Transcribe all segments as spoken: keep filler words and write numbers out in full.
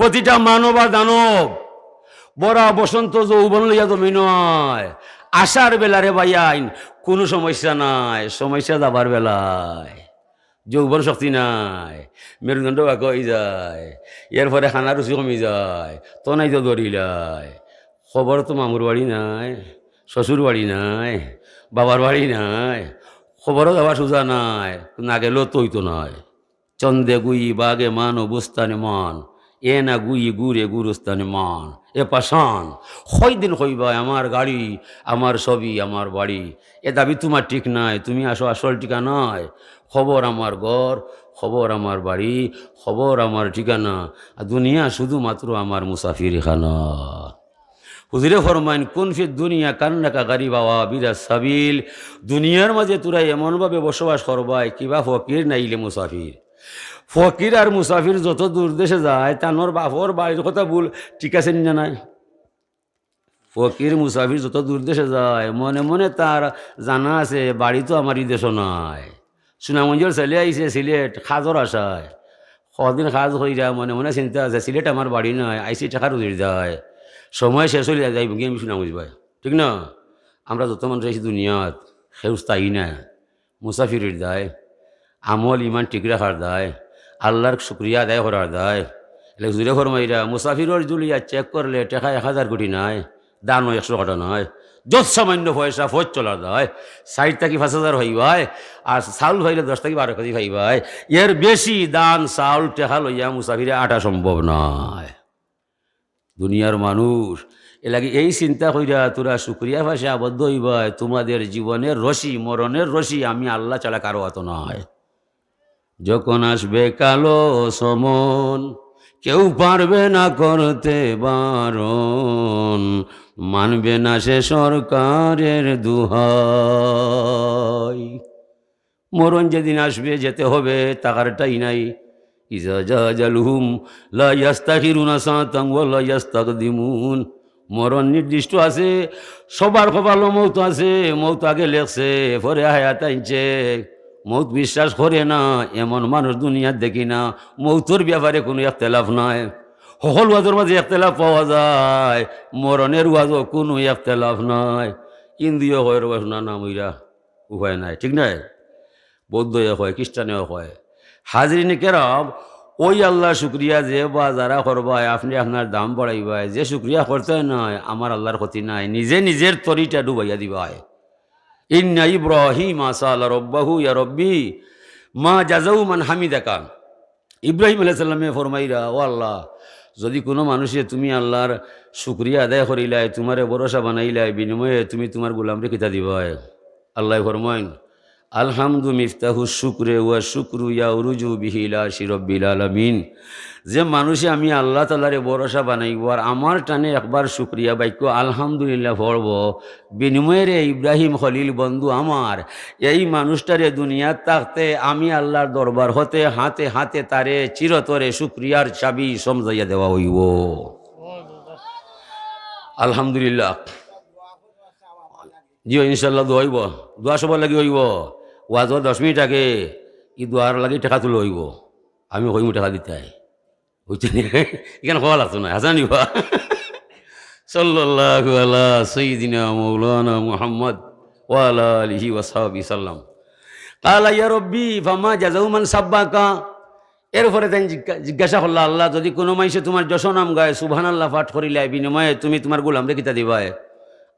প্রতিটা মানব আর দানব ভরা বসন্ত যৌবন লইয়া জমিনো আয়। আসার বেলা রে ভাইয়াইন, কুনু সমস্যা নাই, সমস্যা যাবার বেলায়। যৌবন শক্তি নাই, মেরুদণ্ড বাঁকা অইযায়, এরপরে খানার রুচি কমি যায়, তনাইতো ধরিলায়। খবর তো মামুর বাড়ি নাই, শ্বশুর বাড়ি নাই, বাবার বাড়ি নাই, খবরও যাওয়া সুজা নাই, না গেলেও তো অইতো নায়। চন্দে গুই বাগে মান ও বুস্তানে মান, এ না গুই গুরে গুরুস্তানে মান। এ পাষাণ, কয়দিন কইবায় আমার গাড়ি, আমার ছবি, আমার বাড়ি? এ দাবি তুমার ঠিক নায়, তুমি আসো আসল ঠিকানায়। খবর আমার ঘর, খবর আমার বাড়ি, খবর আমার ঠিকানা। আর দুনিয়া শুধুমাত্র আমার মুসাফিরখানা। হুজুরে ফরমাইন, "কুন ফিদ দুনিয়া কান্নাকা গারিব আও আবিরা সাবিল।" দুনিয়ার মাঝে তোরা এমনভাবে বসবাস করবায়, কিবা ফকির নাইলে মুসাফির। ফকির আর মুসাফির যত দূর দেশে যায়, তানর বাপর বাড়ির কথা ভুল, ঠিক আছে নি না নাই? ফকির মুসাফির যত দূর দেশে যায়, মনে মনে তার জানা আছে, বাড়ি তো আমার ই দেশও নাই। সুনামগঞ্জর ছেলে আইছে সিলেট কাজর আশায়। কদিন কাজ কইরা মনে মনে চিন্তা আছে, সিলেট আমার বাড়ি নায়, আইছি টেকা রুজির দায়। সময় শেষ অইলে যাইমুগি আমি সুনামগঞ্জ ভাই। ঠিক না? আমরা যত মানুষ আইছি দুনিয়াত, কেউ স্থায়ী না। মুসাফিরর দায়, আমল ইমান ঠিক রাখার দায়, আল্লার শুকরিয়া আদায় করার দায়। এলে হুজুরে ফরমাইরা, মুসাফিরর জুলিয়া চেক করলে টেকা এক হাজার কোটি নায়, দানও একশো কোটি নায়, যত সামান্য পয়সা ফৌজ চলার দায়, চাইর থাকি পাঁচ হাজার পাইবায়, আর চাউল পাইলে দশ থাকি বারো কেজি পাইবায়, এর বেশি দান চাউল টেকা লইয়া মুসাফিরে আটা সম্ভব নায়। দুনিয়ার মানুষ, এরলাগি এই চিন্তা কইরা তোরা শুকরিয়া পাশে আবদ্ধ অইবায়, তোমাদের জীবনের রশি, মরণের রশি আমি আল্লা ছাড়া কারো আতো নায়। যখন আসবে কালো সমন, কেউ পারবে না করতে বারণ, মানবে না সে সরকারের দুহাই। মরণ যেদিন আসবে, যেতে হবে, তাকার ঠাই নাই। ইজা জা আজালুহুম লা ইয়াস্তাখিরুনা সাআতান ওয়া লা ইয়াস্তাকদিমুন। মরণ নির্দিষ্ট আছে, সবার কপালো মউত আছে, মউত আগে লেখছে, পরে হায়াত আনছে। মউত বিশ্বাস করে না, এমন মানুষ দুনিয়াত দেখি না। মউতর ব্যাপারে কুনু ইখতিলাফ নাই, হকল ওয়াজর মাঝে ইখতিলাফ পাওয়া যায়, মরণের ওয়াজো কুনু ইখতিলাফ নাই। হিন্দুয়ে কয়, "রে বা, না, না, মইরা।" উপায় নাই, ঠিক নায়? বৌদ্ধয়ে কয়, খ্রিস্টানেও কয়। হাজিরিনে কেরাম, ওই আল্লার শুকরিয়া যে বা যারা করবায়, আপনে আপনার দাম বাড়াইবায়, যে শুকরিয়া করতে নায়, আমার আল্লার ক্ষতি নাই, নিজে নিজের তরিটা ডুবাইয়া দিবায়। ইন্না ইব্রাহিমা সাআলা রব্বাহু ইয়া রব্বি মা জাযাউ মান হামিদাকা। ইব্রাহিম আলাইহিস সালামে ফরমাইরা, "ও আল্লা, যদি কুনু মানুষে তুমি আল্লার শুকরিয়া আদায় করিলায়, তুমারে ভরসা বানাইলায়, বিনিময়ে তুমি তুমার গোলামরে কিতা দিবায়?" আল্লায় ফরমাইন, "আলহামদু মিফতাহু শুকরে ওয়া শুকরু ইয়াউরুজু বিহি ইলা আরশি রব্বিল আলামিন।" যে মানুষে আমি আল্লা তাআলারে ভরসা বানাইবো আর আমার টানে একবার শুকরিয়া বাক্য আলহামদুলিল্লাহ পড়বো, বিনিময়ে রে ইব্রাহিম খলিল বন্ধু আমার, এই মানুষটারে দুনিয়াত থাকতে আমি আল্লার দরবার হতে হাতে হাতে তারে চিরতরে শুকরিয়ার চাবি সমজাইয়া দেওয়া অইবো। আলহামদুলিল্লাহ। জি, ইনশাআল্লাহ দোয়া অইবো। দোয়া সবার লাগি অইবো। ওয়াজর দশ মিনিট আগে ই দোয়ার লাগি টেকা তুলা অইবো। আমি কইমু টেকা দিতায়। বুঝছইন নি? ইখান কওয়া লাগতো নায়, হাছা নি বা? সাল্লাল্লাহু আলা সাইয়্যিদিনা মাওলানা মুহাম্মদ ওয়া আলা আলিহি ওয়া সাহবিহি সাল্লাম। ক্বালা, "ইয়া রাব্বি, ফামা জাযাউ মান সাব্বাকা?" এরপরে তাইন জিজ্ঞা-, জিজ্ঞাসা করলা, "আল্লা, যদি কুনু মানষে তুমার যশোনাম গায়, সুবহানাল্লাহ পাঠ করিলায়, বিনিময়ে তুমি তুমার গোলামরে কিতা দিবায়?"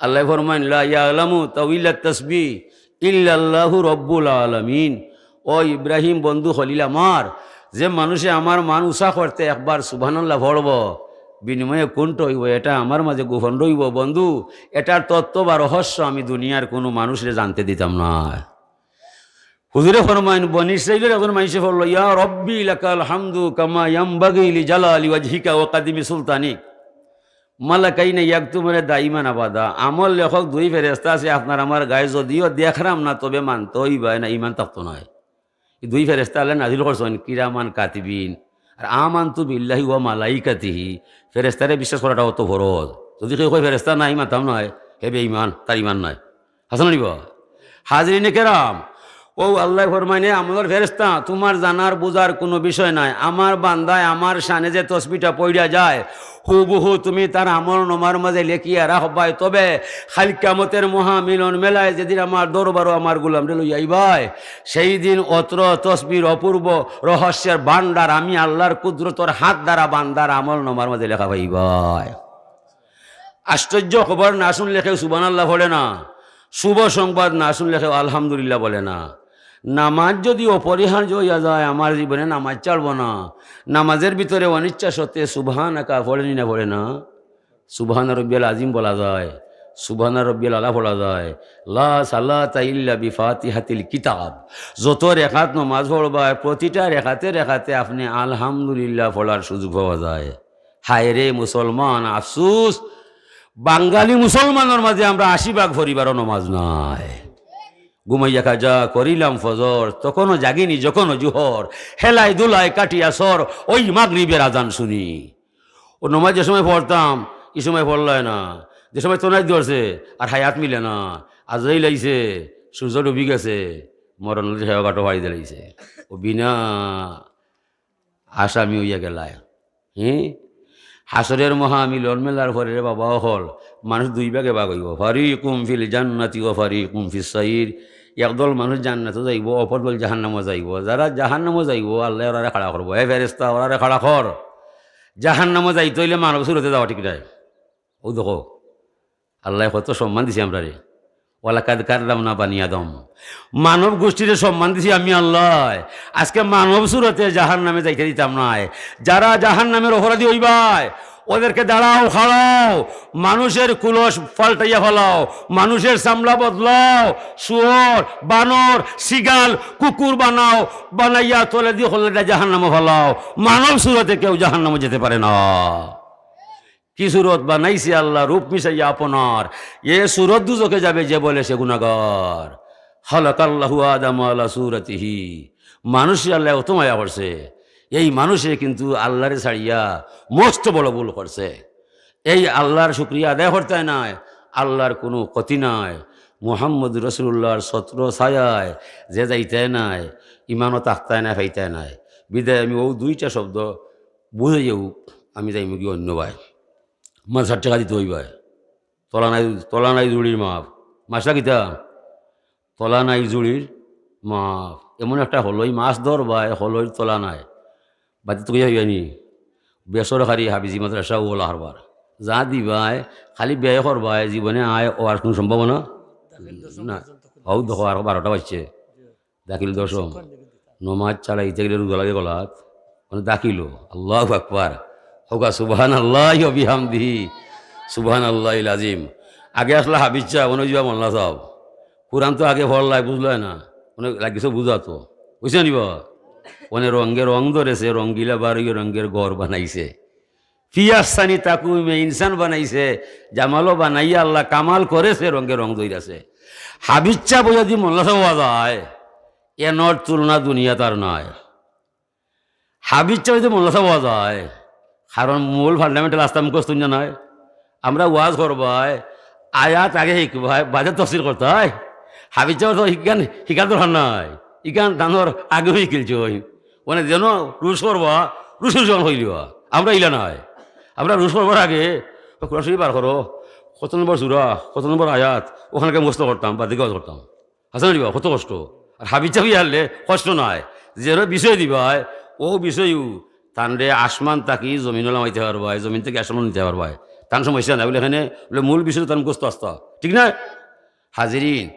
আল্লায় ফরমাইন, "লা ইয়ালামু তাউইলাত তাসবিহ ইল্লাল্লাহু রাব্বুল আলামিন।" ও ইব্রাহিম বন্ধু খলিল আমার, যে মানুষে আমার মান উচা করতে একবার সুবহানাল্লাহ পড়বো, বিনিময়ে কুনটা অইবো, এটা আমার মাঝে গোপন রইবো বন্ধু, এটার তত্ত্ব বা রহস্য আমি দুনিয়ার কুনু মানুষরে জানতে দিতাম নায়। হুজুরে ফরমাইন, বনি ইসরাইলর একজন মানষে পড়লো, "ইয়া রাব্বি লাকাল হামদু কামা ইয়ামবাগি লিজালালি ওয়াজহিকা ওয়া কাদিমি সুলতানিক।" মালাকাইনে ইয়াকতুবানে দাইমান আবাদা। আমল লেখক দুই ফেরেশতা আছে আপনার আমার গায়ে, যদিও দেখরাম না, তবে মানতে অইবায়, না ইমান থাকতো নায়। ই দুই ফেরেশতা আল্লায় নাজিল করছইন, কিরামান কাতিবিন। আর আমানতু বিল্লাহি ওয়া মালাইকাতিহি, ফেরেশতারে বিশ্বাস করাটা অত ফরজ। যদি কেউ কয় ফেরেশতা নাই, মানতাম নায়, হে বেঈমান, তার ইমান নাই। হাছা নি বা? হাজিরিনে কেরাম, ও আল্লায় ফরমাইন, "এ আমলর ফেরেশতা, তুমার জানার বুঝার কুনু বিষয় নাই। আমার বান্দায় আমার শানে যে তসবিটা পড়িয়া যায়, হুবহু তুমি তার আমলনামার মাঝে লেখিয়া রাখবায়। তবে কাইল কিয়ামতর মহামিলন মেলায় যেদিন আমার দরবারো আমার গোলামরে লইয়া আইবায়, সেই দিন অত্র তসবির অপূর্ব রহস্যের ভান্ডার আমি আল্লার কুদরতর হাত দ্বারা বান্দার আমলনামার মাঝে লেখা পাইবায়।" আশ্চর্য খবর না শুনলে কেউ সুবহানাল্লাহ পড়ে না, শুভ সংবাদ না শুনলে কেউ আলহামদুলিল্লাহ বলে না। নামাজ যদি অপরিহার্য অইয়া যায়, আমার জীবনে নামাজ ছাড়বো না। নামাজের ভিতরে অনিচ্ছা সত্ত্বে সুবহানাকা পড়ে নি না পড়ে না? সুবহানা রব্বিয়াল আজিম বলা যায়, সুবহানা রব্বিয়াল আলা পড়া যায়। লা সালাতা ইল্লা বিফাতিহাতিল কিতাব। যত রেকাত নামাজ পড়বায়, প্রতিটা রেকাতে রেকাতে আপনে আলহামদুলিল্লাহ পড়ার সুযোগ পাওয়া যায়। হায় রে মুসলমান, আফসুস, বাঙালি মুসলমানর মাঝে আমরা আশি ভাগ পরিবারও নামাজ নাই। ঘুমাইয়া কাজা করিলাম ফজর, তখনও জাগিনি যখনও জুহর, হেলায় দুলায় কাটিয়া সর, ওই মাগরিবের আজান শুনি। ও নমাজ যে সময় পড়তাম, ই সময় পড়লায় না, যে সময় তনাই ধরছে, আর হায়াত মিলে না, আজরাইল আইছে, সূর্য ডুবি গেছে, মরণ সেবা কাটো ফাড়ি দিলাইছে। ও বিনা আসামি অইয়া গেলায়। হে, হাশরের মহামিলন মেলার পরে রে বাবা অকল, মানুষ দুই ভাগে ভাগ অইবো, ফারিকুম ফিল জান্নাতি ওয়া ফারিকুম ফিস সাইর। একদল মানুষ জান্নাতো যাইবো, অপর দল জাহান্নামো যাইবো। যারা জাহান্নামো যাইবো, আল্লায় ওরারে খাড়া করবো, "এ ফেরেশতা, ওরারে খাড়া কর।" জাহান্নামো যাইতে অইলে মানব সুরতে যাওয়া ঠিক নায়। অউ দেখো, আল্লায় কত সম্মান দিছে আমরারে। "ওয়ালাকাদ কাররামনা বানি আদম।" মানব গোষ্ঠীরে সম্মান দিছি আমি আল্লায়। আজকে মানব সুরতে জাহান্নামে যাইতে দিতাম নায়। যারা জাহান্নামের অপরাধী অইবায়, ওদেরকে দাঁড়াও, খাড়াও, মানুষের কুলস পাল্টাইয়া ফালাও, মানুষের চামড়া বদলাও, শুয়োর, বানর, সিগাল, কুকুর বানাও, বানাইয়া তলেদি কলেজা জাহান্নামো ফালাও। মানব সুরতে কেউ জাহান্নামো যেতে পারে না। কি সুরত বানাইছে আল্লায় রূপ মিশাইয়া আপনার, এ সুরত দুজখে যাবে যে বলে সে গুনাগার। খালাকাল্লাহু আদামা আলা সুরাতিহি, মানুষরে আল্লায় অত মায়া করছে, এই মানুষে কিন্তু আল্লারে ছাড়িয়া মস্ত বড় ভুল করছে। এই আল্লার শুকরিয়া আদায় করতায় নায়, আল্লার কুনু ক্ষতি নাই। মুহাম্মদ রাসূলুল্লাহর ছত্র ছায়ায় যে যাইতায় নায়, ইমানও থাকতায় নায়, পাইতায় নায়। বিদায় আমি অউ দুইটা শব্দ বুঝাইয়াউ আমি যাইমুগি অন্য বায়। মাদ্রাসার টেকা দিতে অইবায়। তলা নাই, তলা নাই জুড়ির মাপ। মাসলা কিতা? তলা নাই জুড়ির মাপ। এমন একটা হলই মাছ ধরবায়, হলইর তলা নাই। বাদে তো কইয়া হইয়ানি। বেসরকারি হাফিজি মাদ্রাসা অলা হারবার। যা দিবায়, খালি ব্যয় করবায়, জীবনে আয় অওয়ার কুনু সম্ভাবনা? না। অউ দেখো, আর বারোটা বাজছে। দাখিল দশম। নমাজ ছাড়া ইতে গেলে রোজা লাগে গলাত। মানে দাখিল, আল্লাহু আকবার। কউক্কা সুবহানাল্লাহি ওয়া বিহামদিহি। সুবহানাল্লাহিল আজিম। আগে আছলা হাফিজ ছাব, অনে অইযিবা মোল্লা ছাব। কুরআন তো আগে পড়লায়, বুঝলায় না। অনে লাগিছে বুঝাতো। বুঝছো নি বা? অনে রঙে রং ধরেছে, রঙ্গিলা বার অইয়া রঙের ঘর বানাইছে। ফি আহসানি তাকওয়িমে ইনসান বানাইছে, জামালও বানাইয়া আল্লায় কামাল করেছে, রঙে রং ধইরাছে। হাফিজ ছাব অইয়া যুদি মোল্লা ছাব অওয়া যায়, এনর তুলনা দুনিয়াত আর নাই। হাফিজ ছাব অইয়া যুদি মোল্লা ছাব অওয়া যায়, কারণ মূল fundamental আস্তা মুখস্থ অইন না নায়। আমরা ওয়াজ করবায়, আয়াত আগে হিকবায়, বাদে তফসির করতায়। হাফিজ ছাব তো ইখান হিকার দরকার নাই, ইখান তানর আগেউ হিকিলছইন। মানে যেন রুশ করবা, রুশ রুশ অখন কইলিবা। আমরা ইলা নায়। আমরা রুশ করবার আগে কুরআন শরীফ বার করো, কত নম্বর সূরা, কত নম্বর আয়াত, অখানকে মুখস্থ করতাম, বাদে ওয়াজ করতাম। হাছা নি বা? কত কষ্ট। আর হাফিজ ছাব অইয়া হারলে কষ্ট নাই। যেন বিষয় দিবায়, অউ বিষয়উ তানরে আসমান থাকি জমিনো লামাইতে পারবায়, জমিন থাকি আসমানো নিতে পারবায়। তান সমস্যা নাই। বুলে এখানে বুলে মূল বিষয় তান মুখস্থ আস্তা। ঠিক না? হাজিরিন,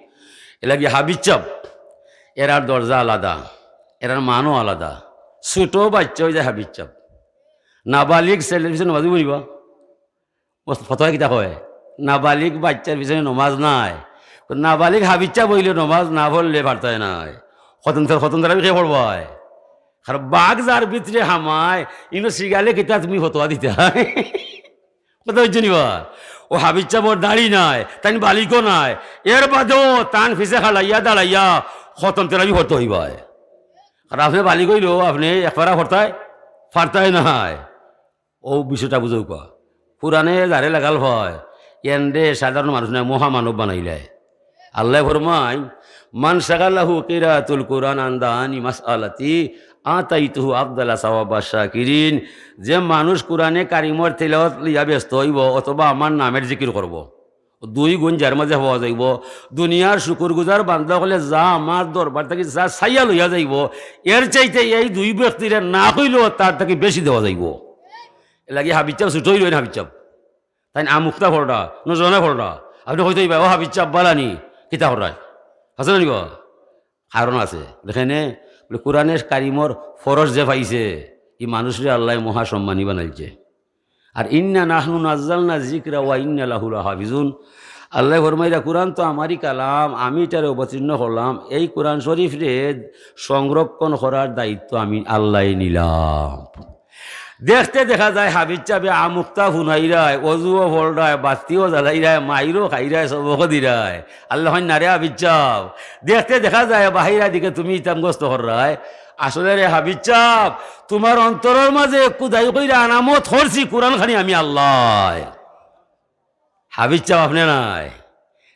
এরলাগি হাফিজ ছাব, এরার দরজা আলাদা, এরার মানও আলাদা। ছোট বাইচ্চা অইযায় হাফিজ ছাব। নাবালিগ ছেলের পিছে নমাজ অইবো নি বা? ফতোয়ায় কিতা কয়? নাবালিগ বাইচ্চার পিছনে নমাজ নাই। নাবালিগ হাফিজ ছাব অইলে নমাজ না পড়লে পারতায় নায়। খতম তারা-, খতম তারাবি কে পড়বায়? কারণ বাঘ যার ভিতরে হামায়, ইনো সিগালে কিতা তুমি ফতোয়া দিতায়? কথা বুঝছো নি বা? অউ হাফিজ ছাবর দাড়ি নাই, তাইন বালিগও নায়, এর বাদেও তান পিছে খাড়াইয়া দাঁড়াইয়া খতম তারাবি পড়তে অইবায়। আর আপনে বালিগ অইলেও আপনে এক পারা পড়তায় পারতায় নায়। অউ বিষয়টা বুঝউক্কা। কুরআনে যারে লাগাল পায়, এনরে সাধারণ মানুষ নায়, মহামানব বানাইলায়। আল্লায় ফরমাইন, "মান শাগালাহু কিরাতুল কুরআন আন দানি মাসআলাতি আতাইতুহু আফদালা সাওয়াবা শাকিরিন।" যে মানুষ কুরআনে কারিমর তিলাওয়াত লইয়া ব্যস্ত অইবো অথবা আমার নামের জিকির করবো, দুই গুণ যার মাঝে পাওয়া যাইবো। দুনিয়ার শুকুরগুজার বান্দা অকলে যা আমার দরবার থাকি যা চাইয়া লইয়া যাইবো, এর চাইতে এই দুই ব্যক্তিরে না কইলেও তার থাকি বেশি দেওয়া যাইবো। এর লাগি হাফিজ সাব ছুটো অইলো না, হাফিজ সাব। তাইন আমুকতা ফলটা, নজরানা ফলটা। আপনে কইতে অইবা, "ও হাফিজ সাব, বালানি, কিতা করায়?" আছে না নি বা? কারণ আছে। দেখেন, বলে, কুরআনে কারিমর ফরজ যে পাইছে, ই মানুষরে আল্লায় মহা সম্মানী বানাইছে। আর ইন্না নাহনু নাজ্জালনা যিকরা ওয়া ইন্না লাহু লাহাফিজুন। আল্লায় ফরমাইরা, "কুরআন তো আমারই কালাম, আমি ইটারে অবতীর্ণ করলাম, এই কুরআন শরীফরে সংরক্ষণ করার দায়িত্ব আমি আল্লায় নিলাম।" দেখতে দেখা যায় হাফিজ সাবে আমুকতা হুনাইরায়, অজুও ফলরায়, বাত্তিও জ্বালাইরায়, মাইরও খাইরায়, সবকও দিরায়। আল্লায় কইন, "না রে হাফিজ সাব, দেখতে দেখা যায় বাহিরা দিকে তুমি ইতা মুখস্থ কররায়। আসলে রে হাফিজ সাব, তুমার অন্তরর মাঝে খুদাই কইরা আনামত করছি কুরআন খানি আমি আল্লায়।" হাফিজ সাব আপনে নায়।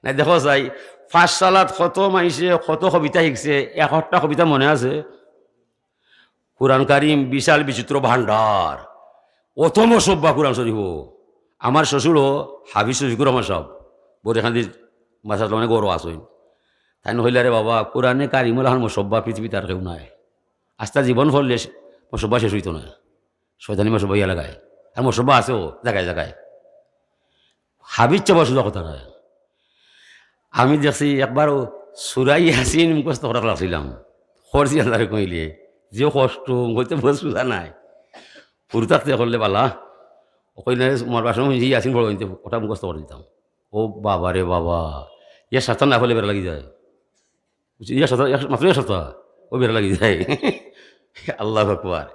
না দেখো চাই, পাঠশালাত কত মাইনষে কত কবিতা শিখছে, একটা কবিতা মনে আছে? কুরআন কারিম বিশাল বিচিত্র ভান্ডার, অত মসব্বা কুরআন শরীফ। আমার শ্বশুরও হাফিজ শফিকুর রহমান সাব, বরিখান্দির মাদ্রাসা মানে গৌরব আছইন। তাইন কইলা, "রে বাবা, কুরআনে কারিমর লাখান মসব্বা পৃথিবীত আর কেউ নাই। আস্তা জীবন পড়লে মসব্বা শেষ অইতো নায়। শয়তানি মসব্বা ইয়া লাগায়, আর মসব্বা আছেও জাগায় জাগায়।" হাফিজ সাবর সুজা কথা নায়। আমি দেখছি একবার ও সুরা ইয়াসিন মুখস্থ করা লাগছিলাম, করছি আল্লারে কইলে, যে কষ্ট, কইতে বড় সুজা নাই। পুরু থাকতে করলে বালা, ও কইলে, "মরবার সময় ইয়াসিন পড়ো", কইতে ওটা মুখস্থ করে দিতাম। ও বাবা রে বাবা, ইয়া সাতান না হলে বেড়া লাগি যায়। বুঝছি, ইয়া সাতান, এক, মাত্র এক সাতান, ও বেড়া লাগি যায়। আল্লাহু আকবার।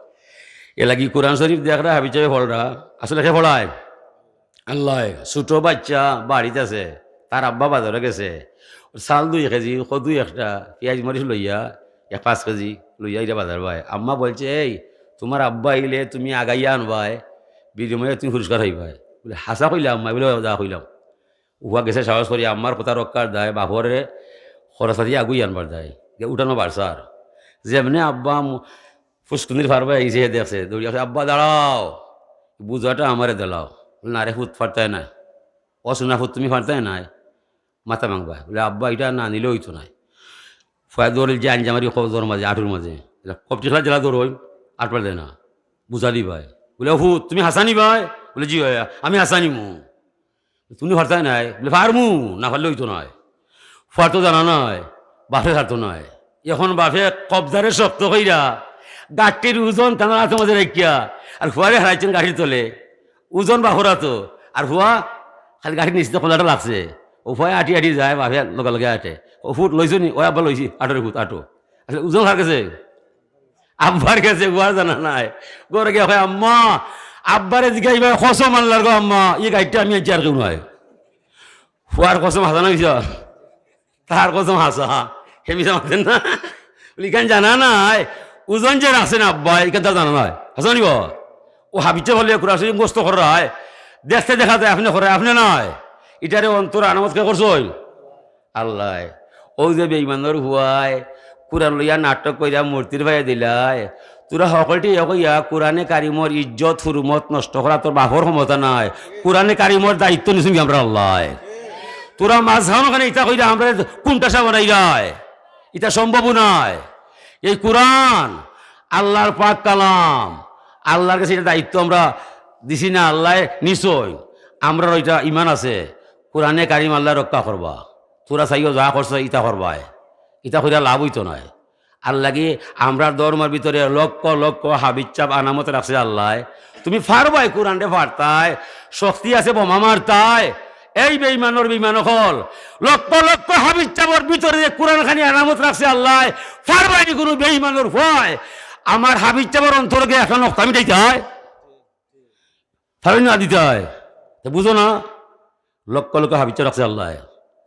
এর লাগি কুরআন শরীফ দেখরা হাফিজ সাবে পড়রা, আসলে কে পড়ায়? আল্লায়। ছোট বাচ্চা বাড়িত আছে, তার আব্বা বাজারো গেছে, চাল দুই কেজি, কদু একটা, পিয়াজ মরিচ লইয়া এক পাঁচ কেজি লইয়া ইরা বাজার বায়। আম্মা বলছে, "এই, তুমার আব্বা আইলে তুমি আগাইয়া আনবায়, বিনিময়ে তুমি পুরস্কার পাইবায়।" বলে, "হাছা কইলা আম্মা?" বলে, "অয় যা কইলাম।" উফা গেছে সাহস করি আম্মার কথা রক্ষার দায়, বাপরে খরচ দিয়া আগুই আনবার দায়, গিয়া উঠানো বাড়ছার। যেমনে আব্বা মু-, ফুসকুনির ফারবায় আইছে, হে দেখছে, দৌড়িয়া কইছে, "আব্বা দাঁড়াও, বুঝাটা আমারে দিলাও।" বলে, "না রে ফুত, ফারতায় নায়। ও সোনা ফুত, তুমি ফারতায় নায়, মাথা ভাঙবায়।" বলে, "আব্বা, ইটা না নিলে অইতো নায়।" ফুয়ায় ধরিল যে আঞ্জামারি কবজর মাঝে, আটুর মাঝে, কপটি খেলা জেলা ধরইন, আটবার দেয় না, বুঝা দিবায়। বলে, "ও ফুত, তুমি হাছা নিবায়?" বলে, "জি অয়, আমি হাছা নিমু।" "তুমি ফারতায় নায়?" বলে, "ফারমু, না ফারলে অইতো নায়।" ফুয়ার তো জানা নাই, বাপে ফারতো নায়। এখন বাপে কবজারে শক্ত কইরা গাঠির ওজন তান আতর মাঝে রাখিয়া আর ফুয়ারে হারাইছইন গাঠির তলে। ওজন বাপর আতো, আর ফুয়া খালি গাঠির নিচে কলাটা লাগছে। ও ফুয়ায় আটি আটি যায়, বাপে লগে লগে আটে। "ও ফুত লইছো নি?" "ও আব্বা লইছি।" "আটো রে ফুত, আটো।" আসলে ওজন কার গেছে? আব্বার গেছে, ফুয়ার জানা নাই। ঘরো গিয়া কয়, "আম্মা, আব্বারে জিগাইবায়, কসম আল্লার গো আম্মা, ই গাঠিটা আমি আনছি, আর কেউ নায়।" ফুয়ার কসম হাছা না মিছা? তার কসম হাছা। হে মিছা মাতের না? বলে, "ইখান জানা নাই, ওজন যে রাখছে না আব্বায়, ইখান তার জানা নাই।" হাছা নি বা? ও হাফিজ সাব বলে, কুরআন শরীফ মুখস্থ কররায়, দেখতে দেখা যায় আপনে কররায়, আপনে নায়। ইটারে অন্তর আনামত কে করছইন? আল্লায়। অউ যে বেইমানর ফুয়ায় কুরআন লইয়া নাটক কইরা মূর্তির ফাইয়া দিলায়, তোরা হকলটি ইয়া কইয়া কুরআনে কারিমর ইজ্জত হুরমত নষ্ট করা তোর বাপর ক্ষমতা নাই। কুরআনে কারিমর দায়িত্ব নিছইন কি আমরার আল্লায়? তোরা মাঝখানো কেনে ইতা কইরা আমরারে কুনতাসা বানাইরায়? ইতা সম্ভব নায়। এই কুরআন আল্লার পাক কালাম, আল্লার গেছে ইটা দায়িত্ব আমরা দিছি না, আল্লায় নিছইন। আমরার ইটা ইমান আছে, কুরআনে কারিম আল্লায় রক্ষা করবা। তোরা চাইও যা করছো ইতা করবায়, ইতা কইরা লাভ অইতো নায়। আর লাগি আমরার ধর্মর ভিতরে লক্ষ লক্ষ হাফিজ সাব আনামত রাখছে আল্লায়। তুমি ফারবায় কুরআনরে ফারতায়, শক্তি আছে বোমা মারতায়। এই বেইমানর বেইমান অকল, লক্ষ লক্ষ হাফিজ সাবর ভিতরে যে কুরআন খানি আনামত রাখছে আল্লায়, ফারবায় নি কুনু বেইমানর ফুয়ায় আমার হাফিজ সাবর অন্তরো গিয়া একটা নকতা মিটাইতায়? ফারবায় না দিতায়? তে বুঝো না? লক্ষ লক্ষ হাফিজ সাব রাখছে আল্লায়।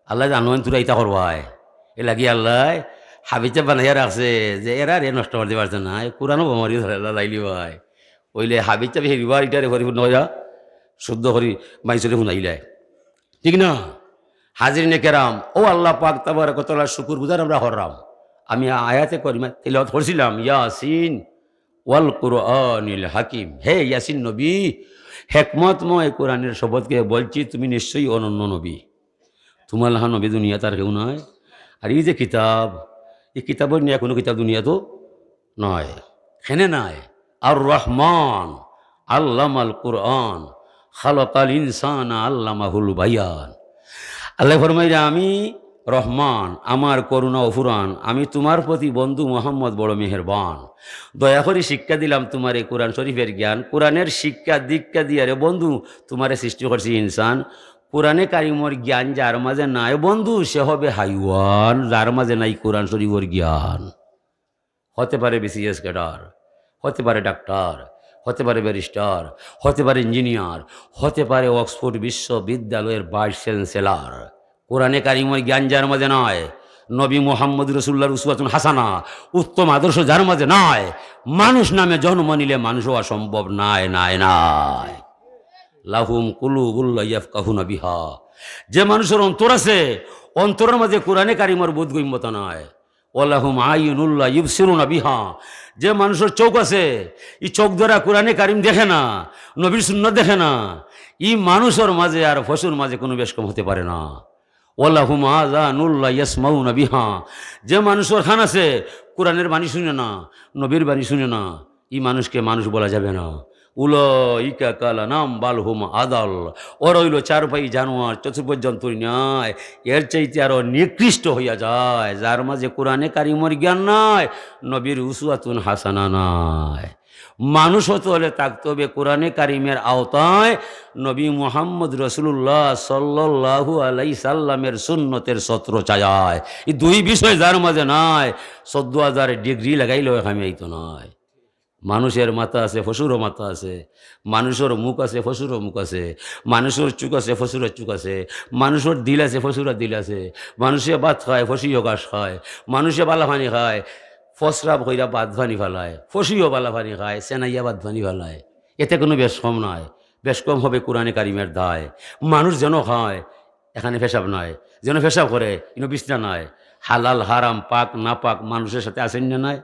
আল্লায় জানইন তোরা ইতা করবায়। এর লাগি আল্লায় হাফিজ সাব বানাইয়া রাখছে যে এরারে নষ্ট করতে পারছে না। এই কুরআনও বোমা মারি ধরে আল্লায় লাইলি ভাই। অইলে হাফিজ সাবে হেরিবার ইটারে পরিপূর্ণ কইরা শুদ্ধ করি মাইনষরে হুনাইলায়। ঠিক না? হাজিরিনে কেরাম, ও আল্লাহ পাক তাবারাক ওয়া তাআলার শুকুর গুজার আমরা করলাম। আমি আয়াতে করিমা তিলাওয়াত করছিলাম, ইয়াসিন ওয়াল কুরআনিল হাকিম। হে ইয়াসিন নবী, হেকমতময় কোরআনের শপথ করে বলছি, তুমি নিশ্চয়ই অনন্য নবী। তুমার লাখান নবী দুনিয়াত আর কেউ নাই। আর ই যে কিতাব, ই কিতাবর ন্যায় কুনু কিতাব দুনিয়াত নাই। কেনে নাই? আর রহমান আল্লামাল কুরআন, খালাকাল ইনসানা আল্লামাহুল বায়ান। আল্লায় ফরমাইরা, আমি রহমান, আমার করুণা অফুরান, আমি তুমার প্রতি বন্ধু মোহাম্মদ বড় মেহেরবান। দয়া করি শিক্ষা দিলাম তুমারে কোরআন শরীফের জ্ঞান। কোরআনের শিক্ষা দীক্ষা দিয়া রে বন্ধু, তুমারে সৃষ্টি করছি ইনসান। কোরআনে কারিমর জ্ঞান যার মাঝে নাই বন্ধু, সে হবে হাইওয়ান, যার মাঝে নাই কোরআন শরীফর জ্ঞান। হতে পারে বিসিএস ক্যাডার, হতে পারে ডাক্তার, হতে পারে ব্যারিস্টার, হতে পারে ইঞ্জিনিয়ার, হতে পারে অক্সফোর্ড বিশ্ববিদ্যালয়ের ভাইস চ্যান্সেলর। কোরআনে কারিমর জ্ঞান যার মাঝে নাই, নবী মুহাম্মদ রসুল্লাহর উসওয়াতুন হাসানা, উত্তম আদর্শ যার মাঝে নাই, মানুষ নামে জন্ম নিলে মানুষ হওয়া সম্ভব নাই, নাই, নাই। লাহুম কুলুবুল্লাহ ইয়াফকাহুনা বিহা। যে মানুষের অন্তর আছে, অন্তরের মাঝে কোরআনে কারিমর বোধগম্যতা নাই। ওয়ালাহুম আইনুল্লাহ ইবসিরুনা বিহা। যে মানুষের চোখ আছে, ই চোখ দ্বারা কোরআনে কারিম দেখে না, নবীর সুন্নাত দেখে না, ই মানুষের মাঝে আর পশুর মাঝে কোনো বেশ কম হতে পারে না। ওয়ালাহুম আযানুল্লাহ ইয়াসমাউনা বিহা। যে মানুষের কান আছে, কোরআনের বাণী শুনে না, নবীর বাণী শুনে না, ই মানুষকে মানুষ বলা যাবে না। উলাইকা কাল আনআম বাল হুম আদাল। ওরা অইলো চারপাই জানোয়ার, চতুষ্পদ জন্তুর ন্যায়, এর চাইতে আরো নিকৃষ্ট হইয়া যায়। যার মাঝে কোরআনে কারিমর জ্ঞান নাই, নবীর উসওয়াতুন হাসানা নাই। মানুষ হতে হলে থাকতে হবে কোরআনে কারিমের আওতায়, নবী মুহাম্মদ রাসূলুল্লাহ সাল্লাল্লাহু আলাইহি সাল্লামের সুন্নতের ছত্র ছায়ায়। এই দুই বিষয় যার মাঝে নাই, চোদ্দ হাজার ডিগ্রি লাগাইলেও কামে আইতো নায়। মানুষের মাথা আছে, পশুরও মাথা আছে। মানুষের মুখ আছে, পশুরও মুখ আছে। মানুষের চোখ আছে, পশুরও চোখ আছে। মানুষের দিল আছে, পশুরও দিল আছে। মানুষে ভাত খায়, পশুও ঘাস খায়। মানুষে বালা পানি খায়, প্রস্রাব কইরা বাদ পানি ফালায়। পশুও বালা পানি খায়, সেনাইয়া বাদ পানি ফালায়। এতে কোনো বেশ কম নাই। বেশ কম হবে কোরআনে কারিমের দায়। মানুষ যেন খায়, এখানে পেশাব নাই, যেন পেশাব করে, ইনো বিছনা নাই। হালাল, হারাম, পাক, না পাক মানুষের সাথে আছেন না নাই?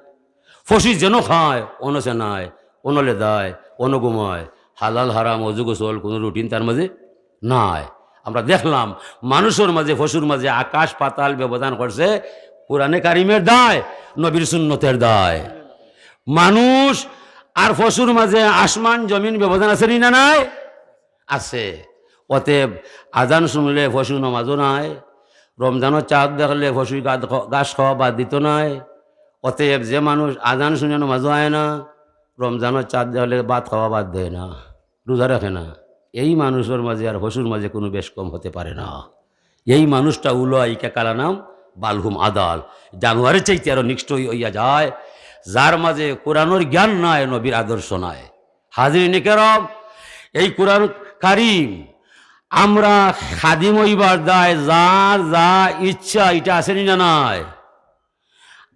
পশু যেন খায়, অনো সেনায়, অনো লেদায়, অনো ঘুমায়। হালাল, হারাম, অজু, গোসল, কোনো রুটিন তার মাঝে নাই। আমরা দেখলাম, মানুষের মাঝে, পশুর মাঝে আকাশ পাতাল ব্যবধান করছে কোরআনে কারিমের দায়, নবীর সুন্নতের দায়। মানুষ আর পশুর মাঝে আসমান জমিন ব্যবধান আছে নি না নাই? আছে। অতএব আজান শুনলে পশু নমাজও নাই, রমজানর চাঁদ দেখলে পশু গাদ-, ঘাস খাওয়া বাদ দিত নাই। অতএব যে মানুষ আজান শুনে নমাজও আয় না, রমজানর চাঁদ দেখলে ভাত খাওয়া বাদ দেয় না, রোজা রাখে না, এই মানুষের মাঝে আর পশুর মাঝে কোনো বেশ কম হতে পারে না। এই মানুষটা উলাইকা কাল আনআম বাল হুম আদাল, জানোয়ারের চাইতে আরো নিকৃষ্ট হই-, হইয়া যায়, যার মাঝে কোরআনের জ্ঞান নাই, নবীর আদর্শ নাই। হাজিরিনে কেরাম, এই কোরআন কারিম আমরা খাদিম হইবার দায় যার যা ইচ্ছা, এটা আছে নি না নাই?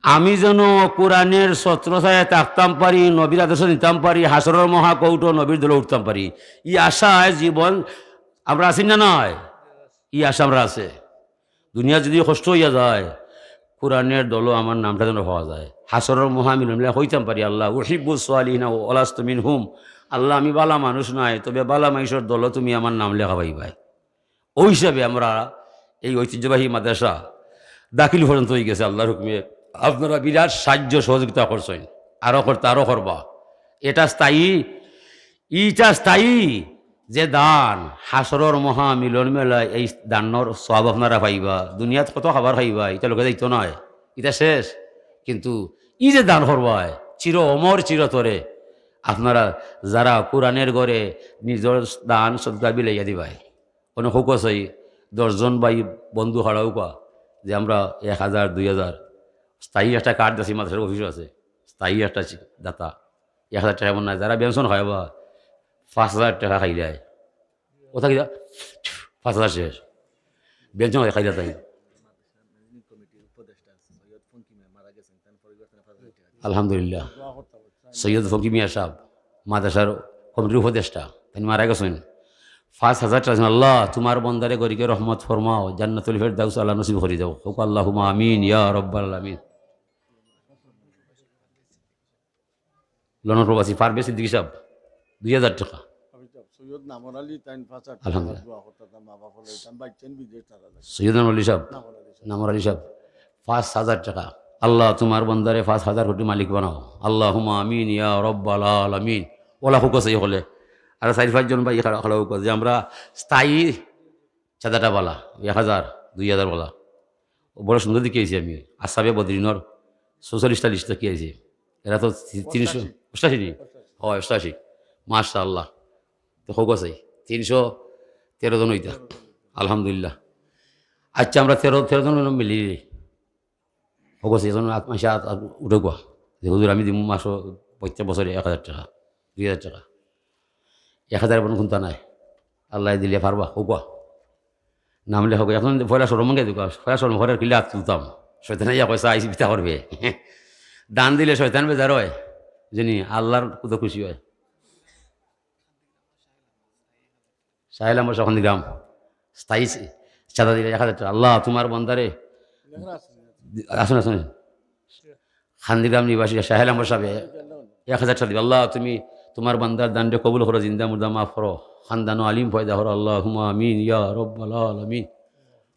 আমি যেন কোরআনের ছত্র ছায়ায় থাকতাম পারি, নবীর আদর্শ নিতাম পারি, হাশরর মহাকৌটো নবীর দলে উঠতাম পারি, ই আশায় জীবন আমরা আছি না নাই? ই আশা আমরা আছে। দুনিয়া যদি কষ্ট হইয়া যায়, কোরআনের দলো আমার নামটা যেন পাওয়া যায়। হাশরর মহামিলন মিলে কইতাম পারি, "আল্লাহ, উহিব্বুস সালিহিনা ওয়া লাস্তু মিনহুম।" আল্লাহ, আমি বালা মানুষ নাই, তবে বালা মানুষের দলো তুমি আমার নাম লেখা পাইবায়। ওই হিসাবে আমরা এই ঐতিহ্যবাহী মাদ্রাসা দাখিল পর্যন্ত হয়ে গেছে আল্লাহর হুকুমে। আপনারা বিরাট সাহায্য সহযোগিতা করছেন, আরো করতে, আরো করবা। এটা স্থায়ী, ইটা স্থায়ী যে দান, হাশরর মহা মিলন মেলায় এই দানর সওয়াব আপনারা পাইবা। দুনিয়াত কত খাবার খাইবা, ইটা লগে যাইতো নায়, ইটা শেষ। কিন্তু ই যে দান করবায়, চির অমর চিরতরে, আপনারা যারা কোরআনের ঘরে নিজর দান সদকা বিলাইয়া দিবায়, অনেক হক আছে, দশজন ভাই বন্ধু হারাউকা যে আমরা এক হাজার, দুই হাজার, স্থায়ী একটা কার্ড আছে, মাদ্রাসার অফিসও আছে, স্থায়ী একটা চি-, দাতা, এক হাজার টেকা এমন নাই, যারা বেনশন খাইবা, পাঁচ হাজার টেকা খাইলায়। ওটা কি দা? পাঁচ হাজার শেষ। বেনশন খাই-, খাইলা তাই। আলহামদুলিল্লাহ। সৈয়দ ফকি মিয়া সাহেব, মাদ্রাসার কমিটির উপদেষ্টা, তিনি মারা গেছেন। পাঁচ হাজার টেকা। আল্লাহ, তুমার বন্দারে গরিকে রহমত ফরমাও, জান্নাতুল ফেরদাউস আলা নসিব করি দাও। কউক্কা আল্লাহুম্মা আমিন ইয়া রাব্বাল আলামিন। লন্ডন প্রবাসী পারভেজ সিদ্দিকী সাব, দুই হাজার টেকা। আমি তো সৈয়দ নামর আলী, তাইন পাঁচ হাজার টেকা আলহামদুলিল্লাহ। দোয়া করতাম, মা বাপ হলে, তাইন বাইচ্চাইন বিদেশ তারা লাগে। সৈয়দ নামর আলী সাব, নামর আলী সাব। নামর আলী সাব, পাঁচ হাজার টেকা। আল্লাহ, তুমার বন্দারে পাঁচ হাজার কোটি মালিক বানাও। আল্লাহুম্মা আমিন ইয়া রাব্বাল আলামিন। ওলা কউক্কা চাই হকলে। আর চাইর পাঁচজন ভাই খাড়া, খাড়া কউক্কা যে আমরা স্থায়ী চাঁদাটা বালা, এক হাজার, দুই হাজার বালা। ও বড় সুন্দর দেখি আইছি আমি। আসাবে বদরিনর চৌচল্লিশটা লিস্ট দেখি আইছি। এরা তো তি-, তিনশো, অষ্টাশি। অষ্টাশি নি? অষ্টাশি। অয়, অষ্টাশি। মাশাআল্লাহ। তো কউক্কা চাই। তিনশো তেরো জন অইতা। আলহামদুলিল্লাহ। আচ্ছা, আমরা তেরো, তেরো জন মিলি। কউক্কা চাই, এখন আত-, মাসে আত-, আত-, উঠউক্কা। যে হুজুর, আমি দিমু মাসো প্রত্যেক বছরে এক হাজার টেকা, দুই হাজার টেকা। এক হাজার এখন কুন্তা নাই। আল্লায় দিলে পারবা, কউক্কা। নাম লেখা কই, এখন পয়লা শরম ভাঙ্গি দেউক্কা, পয়লা শরম করার কিলা আত তুলতাম। শয়তানে ইয়া পয়সা আইসি পিতা করবে। দান দিলে শয়তান বেজার অয়। জানি, আল্লার কত খুশি অয়। শাহ আলম বসা খান্দিগ্রাম, স্থায়ী চা-, চাঁদা দিলে এক হাজার টেকা। আল্লাহ, তুমার বন্দারে আসুন, আসুন, আসুন। খান্দিগ্রাম নিবাসী শাহ আলম সাবে এক হাজার টেকা দিবা। আল্লাহ, তুমি তুমার বান্দার দানরে কবুল করো, জিন্দা মুর্দা মাফ করো, খান্দানো আলিম পয়দা করো। আল্লাহুম্মা আমিন ইয়া রাব্বাল আলামিন।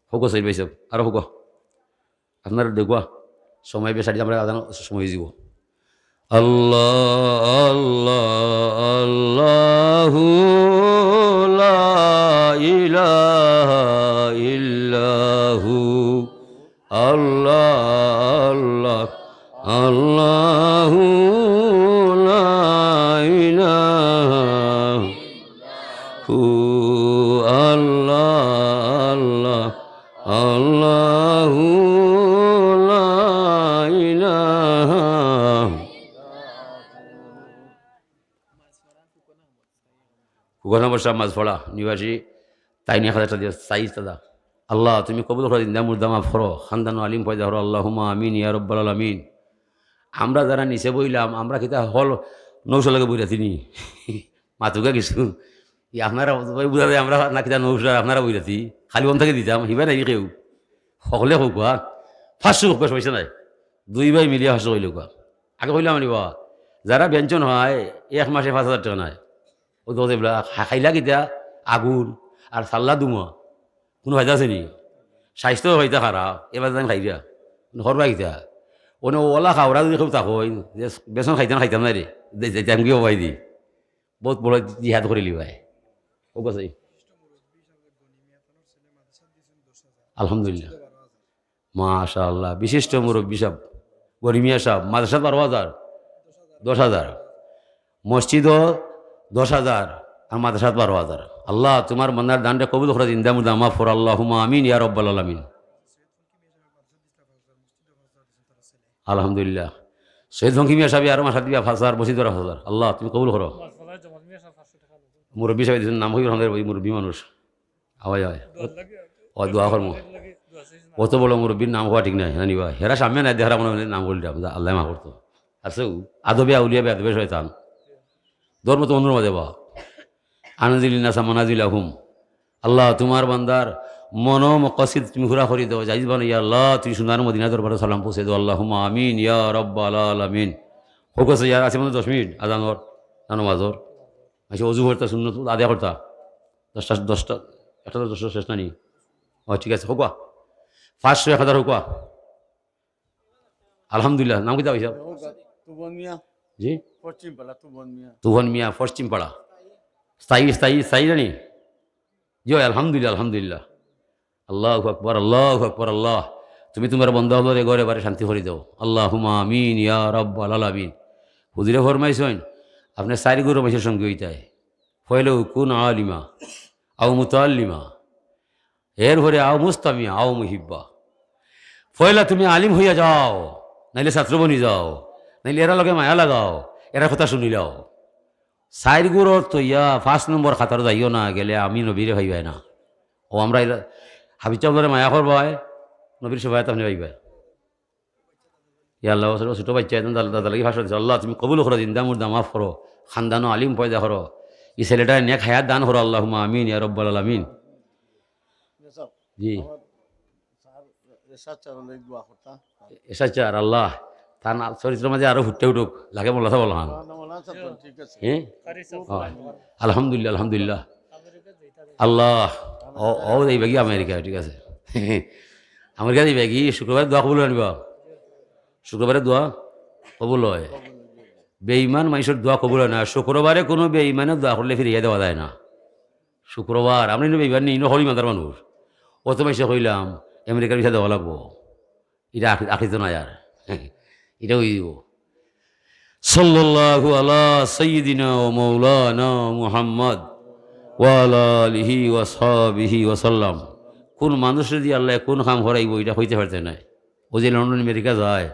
কউক্কা চাই ভাই সাব, আরো কউক্কা। আপনারা দেখবা, সময় বেশ, আমরা আজান সময় দিব। আল্লাহ, আল্লাহ, আল্লাহু লা ইলাহা ইল্লাহু। আল্লাহ, আল্লাহ, আল্লাহু লা ইলাহা হু। আল্লাহ, আল্লাহ, আল্লাহু লা ইলাহা। কউক্কা নামর শাহ মাঝফড়া নিবাসী, তাইন এক হাজার টেকা দিয়া চাইর চাঁদা। আল্লাহ, তুমি কবুল করো, জিন্দা মুর্দা মাফ করো, খান্দানো আলিম পয়দা করো। আল্লাহুম্মা আমিন ইয়া রাব্বাল আলামিন। আমরা যারা নিচে বইলাম, আমরা কিতা হকল নৌশার লগে বইরাছি নি? মাতুক্কা কিছু। ই আপনারা বুঝা যায় আমরা না কিতা নৌশার, আপনারা বইরাছি। খালি অন থাকি দিতাম, হিবা নাই কেউ। হকলে কউক্কা, পাঁচশো কউক্কা, পয়সা নাই। দুই ভাই মিলিয়া পাঁচশো কইলে কউক্কা। আগে কইলাম নি বা, যারা বেঞ্চন হয়, এক মাসে পাঁচ হাজার টেকা নেয়। ও তো দেখলা, খা-, খাইলা কিতা? আগুন আর ছাড়লা ধুমা। কুনু ফায়দা আছে নি? স্বাস্থ্য অইতা খারাপ, এবার তাইন খাইরা। মানে করবা কিতা? অনে ওলা খাওরা যদি কেউ থাকইন, যে বেসন খাইতাম, খাইতাম না রে, দে-, যাইতাম গিয়া অবায়দি। বউত বড় জিহাদ করিলিবায়। কউক্কা চাই। আলহামদুলিল্লাহ। মাশাআল্লাহ, বিশিষ্ট মুরব্বী সাব, গনি মিয়া সাব, মাদ্রাসাত বারো হাজার, দশ হাজার, মসজিদো দশ হাজার, আর মাদ্রাসাত বারো হাজার। আল্লাহ, তুমার বান্দার দানরে কবুল করো, জিন্দা মুর্দা মাফ করো, আল্লাহুম্মা আমিন ইয়া রাব্বাল আলামিন। আলহামদুলিল্লাহ। সৈয়দ ফঙ্কি মিয়া সাবে আরো মাসা দিবা পাঁচ হাজার, মসজিদর পাঁচ হাজার। আল্লাহ, তুমি কবুল করো। মুরব্বী সাবে দিছইন, নাম কইবার হামদের ওই মুরব্বী মানুষ। আওয়াজ হয়। ও দোয়া করমু। অত বড় মুরব্বীর নাম কওয়া ঠিক নাই, জানি বা। হেরা সামনে নাই, দেখার মনে হয় নাম করিলাম, আল্লায় মাফ করতো। আছে ও, আদবে আউলিয়া বেয়াদবে শয়তান। ধর্ম তো অন্যর মাঝে বা। আনজিলিন নাসা মানাজিলাহুম। আল্লাহ, তুমার বান্দার মনো মকসিদ তুমি পুরা করি দেও, জাইজ বানাইয়া। আল্লাহ, তুমি সোনার মদিনা দরবারো সালাম পৌঁছে দেও। আল্লাহুম্মা আমিন ইয়া রাব্বাল আলামিন। কউক্কা চাই, আর আছে মানে দশ মিনিট, আজানর, না নমাজর। আচ্ছা, অজু করতা, সুন্নত আদায় করতা। দশটা, দশটা, একটা তো দশটা শেষ না নি? ও, ঠিক আছে, কউক্কা। পাঁচশো, এক হাজার কউক্কা। আলহামদুলিল্লাহ, নাম কিতা অইছে? তুফান মিয়া। জি? পশ্চিম পাড়া, তুফান মিয়া। তুফান মিয়া, পশ্চিম পাড়া। স্থায়ী, স্থায়ী, স্থায়ী জানি? জি, অয়, আলহামদুলিল্লাহ, আলহামদুলিল্লাহ। আল্লাহু আকবার, আল্লাহু আকবার, আল্লাহ। তুমি তুমার বন্দা অকলরে ঘরে বারে শান্তি করি দেও। আল্লাহুম্মা আমিন ইয়া রাব্বাল আলামিন। হুজুরে ফরমাইছইন, আপনে চাইর গুরু মানষর সঙ্গী অইতায়। পয়লা কুন আলিমা, আও মুতাআল্লিমা, এরপরে আও মুস্তামিয়া, আও মুহিব্বা। পয়লা তুমি আলিম অইয়া যাও, নাইলে ছাত্র বনি যাও, নাইলে এরার লগে মায়া লাগাও, এরার কথা হুনিলাও। চাইর গুরুর থইয়া পাঁচ নম্বর কাতারো যাইও না, গেলে আমি নবীরে পাইবায় না। ও আমরা এরা হাফিজ সাবরে মায়া করবায়, নবীর শাফাআত আপনে পাইবায়। ইয়া আল্লাহ, ও ছোট বাইচ্চা, একজন দাদা, দাদা লাগি ভাষণ দিছে, আল্লাহ, তুমি কবুল করো, জিন্দা মুর্দা মাফ করো, খান্দানো আলিম পয়দা করো। ই ছেলেটারে নেক হায়াত দান করো, আল্লাহুম্মা আমিন ইয়া রাব্বাল আলামিন। জি। এরশাদ চাচার লাগি দোয়া করতা। এরশাদ চাচা, আল্লাহ, তান চরিত্রর মাঝে আরো ফুটে উঠুক, লাগে মোল্লা সাব বলো। না, না, মোল্লা সাব তো ঠিক আছে। হ্যাঁ? কারি সাব। আলহামদুলিল্লাহ, আলহামদুলিল্লাহ। আল্লাহ, ও, ও যাইবা কি আমেরিকা, ঠিক আছে। আমেরিকা যাইবা কি, শুক্রবারে দোয়া কবুল অয় না বা? শুক্রবারে দোয়া কবুল অয়। বেঈমান মানষর দোয়া কবুল অয় না। শুক্রবারে কুনু বেঈমানে দোয়া করলে ফিরাইয়া দেওয়া যায় না। শুক্রবার, আমরা ইনো বেইমান নি, ইনো হরি মাদার মানুষ। অত মানষে কইলাম, আমেরিকার ভিসা দেওয়া লাগবো। ইটা আখি-, আখিত না আর। ইটা অই দিব। সাল্লাল্লাহু আলা সাইয়্যিদিনা ওয়া মাওলানা মুহাম্মদ ওয়া আলা আলিহি ওয়া সাহবিহি ওয়া সাল্লাম। কোন মানুষরে দিয়া আল্লায় কোন কাম করাইবো, ইটা কইতে পারতে নায়। ও যে লন্ডন আমেরিকা যায়,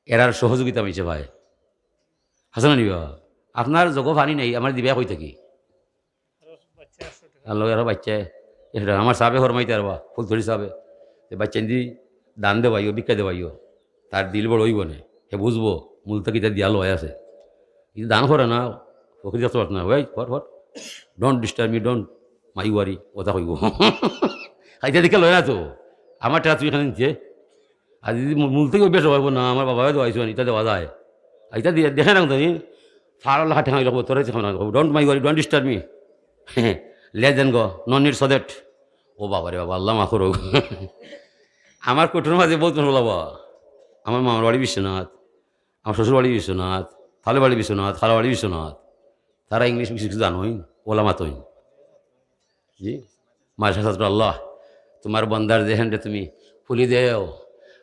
এরার সহযোগিতা পাইছে ভাই। হাসান আলী বাবা, আপনার জগো পানি নাই, আমার দিবা কই থাকি? আল্লাহ, আরো বাচ্চা, এটা আমার সাবে ফরমাইতে পারবা, ফুলতলি সাবে। যে বাচ্চা ইন্দি দান দেওয়াইও, ভিক্ষা দেওয়াইও, তার দিল বড় অইবো নে, হে বুঝবো, মূল তো কিতা দিয়া লয় আছে। কিন্তু দান করে না, ফকির যত না, ওই, for, for, don't disturb me, don't, my worry, ওটা কইবো। খাইতে দিকে লয় না তো, আমার টাকা তুই এখানে নিতে। আর যদি মূল থেকে অভ্যাস অইবো না, আমার বাবায় দেওয়াইছো, ইটা দেওয়া যায়। আর ইটা দিয়ে, দেখে না তুমি, ফাড়া লাখা ঠেঙা লাগবো, তোরা দেখো না, don't my worry, don't disturb me। Less than go, no need so that। ও বাবা রে বাবা, আল্লাহ মাফ করো। আমার কোঠর মাঝে বহুত মানুষ বাবা, আমার মামার বাড়ি বিশ্বনাথ, আমার শ্বশুর বাড়ি বিশ্বনাথ, খালা বাড়ি বিশ্বনাথ, খালা বাড়ি বিশ্বনাথ। তারা ইংলিশ কিছু কিছু জানোই, ওলামা তৈন। জি, মাদ্রাসা ছাত্র, আল্লাহ, তোমার বান্দার জেহেনরে তুমি খুলি দেও,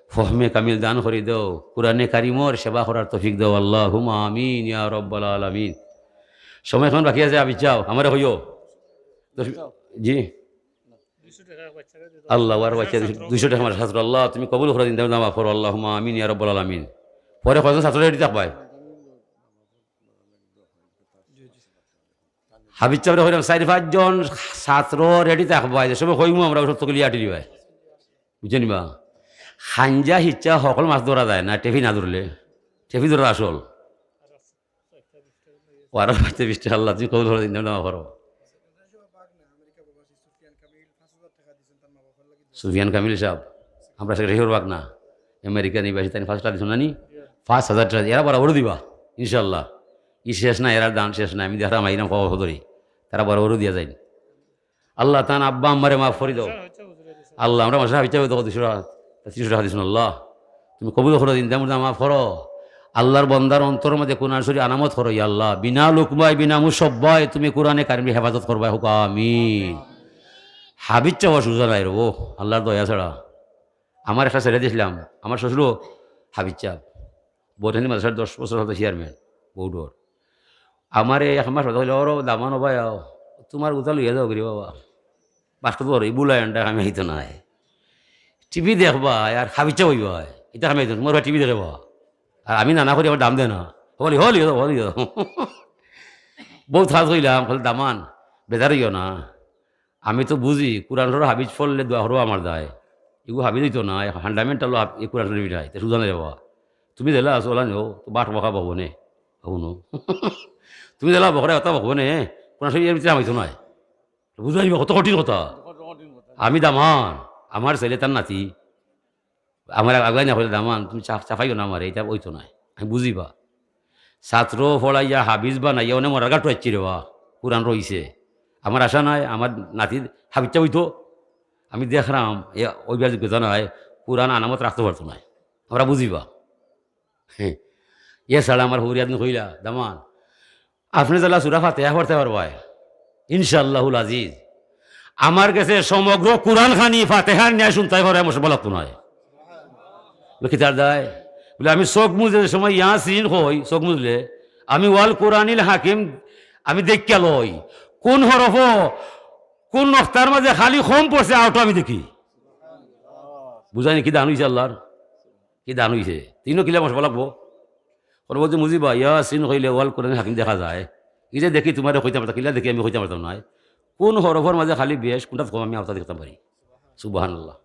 ফহমে কামিল দান করি দেও, কোরআনে কারিমর সেবা করার তৌফিক দেও, আল্লাহুম্মা আমিন ইয়া রাব্বাল আলামিন। সময় এখন বাকি আছে, আবি চাও, আমারে কইও। দশ, জি। আল্লাহ, আর বাচ্চা দুইশো, দুইশো টাকা মাদ্রাসা ছাত্র, আল্লাহ, তুমি কবুল করে দিন, দাও, মাফ করো, আল্লাহুম্মা আমিন ইয়া রাব্বাল আলামিন। পরে কয়জন ছাত্র রেডি থাকবায়? হাফিজ সাবরে কইলাম, চাইর পাঁচজন ছাত্র রেডি থাকবায়, যে সময় কইমু আমরা সব তো লিয়া টিলি ভাই। বুঝছেন বা? খাঞ্জা হিচ্ছা হকল মাছ ধরা যায় না, টেফি না ধরলে। টেফি ধরা আসল। ও আরো পাঁচটা বিশটা আল্লাহ, তুমি কবুল করে দিন, দাও, মাফ করো। সুফিয়ান কামিল সাহেব, আমরা সেক্রেটারি বাগনা, আমেরিকা নিবাসী, তাই পাঁচটা দিছইন না নি? পাঁচ হাজার টাকা, এরা বরাবরও দিবা, ইনশাআল্লাহ। ই শেষ না, এরার দান শেষ না, আমি দেখলাম, আইলাম, খবর ধরি, তারা বরাবরও দিয়া যাইন। আল্লাহ তান আব্বা আম্মারে মাফ করি দাও। আল্লাহ, আমরা মাসে হাবিতে হবে তখন দুশো টাকা, তিনশো টাকা দিছইন, আল্লাহ, তুমি কবুল করো, দিন দাম মাফ করো। আল্লাহর বন্দার অন্তর মধ্যে কোরআন শরীফ আনামত করো, ইয়া আল্লাহ, বিনা লুকমায়, বিনা মুসব্বায় তুমি কোরআনে কারিমরে হেফাজত করবায়, হোক আমিন। হাবিজ চাওয়া সুজা নাই রে, ও আল্লাহর দয়া ছাড়া। আমার একটা ছেলে দিছিলাম, আমার শ্বশুরও হাবিজ চাপ, বৌঠানি মাদ্রাসার দশ বছর হতো চেয়ারম্যান, বউডর। আমারে এক মাস বাদে কইলে, "ওরো দামান ও ভাই, আও, তোমার উতা লইয়া যাও গরি বাবা।" বাক্স তো বড়, এই বুলাই আন্ডা আমি আইতো নাই। টিভি দেখবায় আর হাবিজ চাপ অইবায়, ইতা আমি আইতো না, তোমার ভাই টিভি দেখে বাবা। আর আমি নানা করি আমার দাম দেয় না। হলি, হলি, হলি, হলি। বহুত কাজ কইলাম, খালি দামান, বেজার অইও না। আমি তো বুঝি, কোরআন শরীফ হাবিজ পড়লে দোয়া করবো আমার দায়। এগু হাবিজ অইতো না, fundamental হাব-, এই কোরআন শরীফ নাই, তে সুজা নাই রে বাবা। তুমি দিলা আছো, ওলা নেও, তো বাট বকা বকবো নে, হুনো। তুমি দিলা বকরে কথা বকবো নে, কোরআন শরীফ এর ভিতরে হামাইতো নাই। বুঝাই দিবা, কত কঠিন কথা। আমি দামান, আমার ছেলে তার নাতি, আমার আগুয়াই না কইলে, "দামান, তুমি চাপ-, চাপাইও না আমারে, ইটা অইতো নায়।" আমি বুঝিবা। ছাত্র পড়াইয়া হাবিজ বানাইয়া অনে মরার ঘাটো আইছি রে বা, কোরআন রইছে। আমার আশা নাই, আমার নাতির হাবিজ চাপ অইতো। আমি দেখরাম, এ অইবার যোগ্যতা নাই, কোরআন আনামত রাখতো পারতো নায়। আমরা বুঝিবা। হ্যাঁ। এ ছাড়া আমার হউরিয়াত কইলা, "দামান, আপনে যেলা সুরা ফাতেহা পড়তে পারবায়, ইনশাআল্লাহুল আজিজ। আমার গেছে সমগ্র কোরআন খানি ফাতেহার ন্যায় শুনতায় পারবায়, মুসিবত লাগতো নায়।" বলে, "কিতার দায়?" বলে, "আমি চোখ মুজে যে সময় ইয়াসিন কই, চোখ মুজলে আমি ওয়াল কোরআনিল হাকিম আমি দেখিয়া লই, কোন হরফ, কোন নক্তার মাঝে খালি কম পড়ছে, অউটা আমি দেখি।" বুঝাইনি কি দান অইছে আল্লাহর? কি দান অইছে? তিনও কিলা মশবা লাগবো। কোন বলতে মুজিবা, ইয়াসিন কইলে ওয়াল কোরআন হাকিম দেখা যায়। এই যে দেখি তোমারে কইতাম পারতাম, কিলা দেখি আমি কইতাম পারতাম নায়। কোন হরফর মাঝে খালি বেশ, কোনটা কম আমি অউটা দেখতাম পারি। সুবহানাল্লাহ।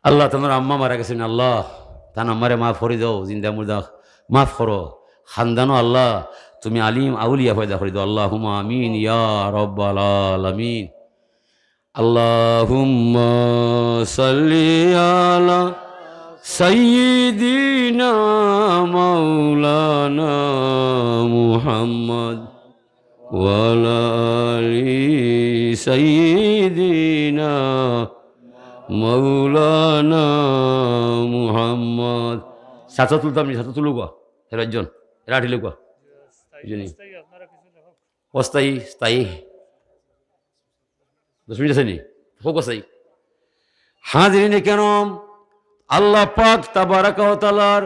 আল্লাহ, তান আম্মা মারা গেছইন, আল্লাহ, তান আম্মারে মাফ করি দাও, জিন্দা মুর্দা মাফ করো। খান্দানো আল্লাহ, তুমি আলিম আউলিয়া পয়দা করি দেও। আল্লাহুম্মা আমিন ইয়া রাব্বাল আলামিন। আল্লাহুম্মা সাল্লি আলা সাইয়্যিদিনা মাওলানা মুহাম্মদ ওয়া আলা আলি সাইয়্যিদিনা মাওলানা মুহাম্মদ। সাথে তুলতাম নি, সাথে তুলুকা। হেরাজন, এরা আটিলুকা। বুঝলি? অস্থায়ী, স্থায়ী। দশ মিনিট আছে নি? হোক অস্থায়ী। হাজিরিনে কেরাম, আল্লাহ পাক তাবারাকা ওয়া তাআলার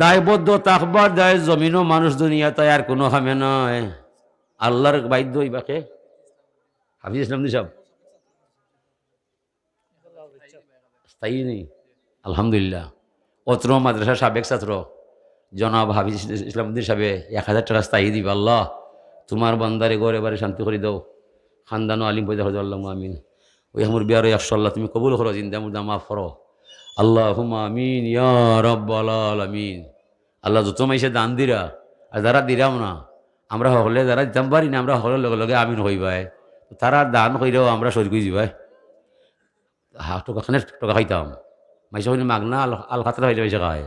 দায়বদ্ধ থাকবার দায় জমিনো মানুষ দুনিয়াত আর কোনো কামে নাই। আল্লাহর বাধ্য ইবাকে হাফিজ ইসলাম সাহেব। স্থায়ী নি? আলহামদুলিল্লাহ। অত্র মাদ্রাসার সাবেক ছাত্র জনাব হাফিজ ইসলাম উদ্দিন সাহেবে এক হাজার টেকা স্থায়ী দিবা। আল্লাহ, তুমার বান্দারে ঘরে বাড়ি শান্তি করি দেও, খানদানো আলিম পয়দা করি দেও, আল্লাহুম্মা আমিন। ওই মুরব্বি আরো একশো, আল্লাহ তুমি কবুল করো, জিন্দা মুর্দা মাফ করো, আল্লাহুম্মা আমিন ইয়া রাব্বাল আলামিন। আল্লাহ যত মাইনষে দান দিরা, আর যারা দিরাও না, আমরা হকলে যারা দিতাম পারি না, আমরা হকলর লগে লগে আমিন কইবায়। তারা দান কইরাও আমরা শরিক অই যিবায়। হা, টেকা খানে টেকা খাইতাম। মাইনষে কইন মাগনা আল-, আল খাতরা অইলে মাইনষে খায়।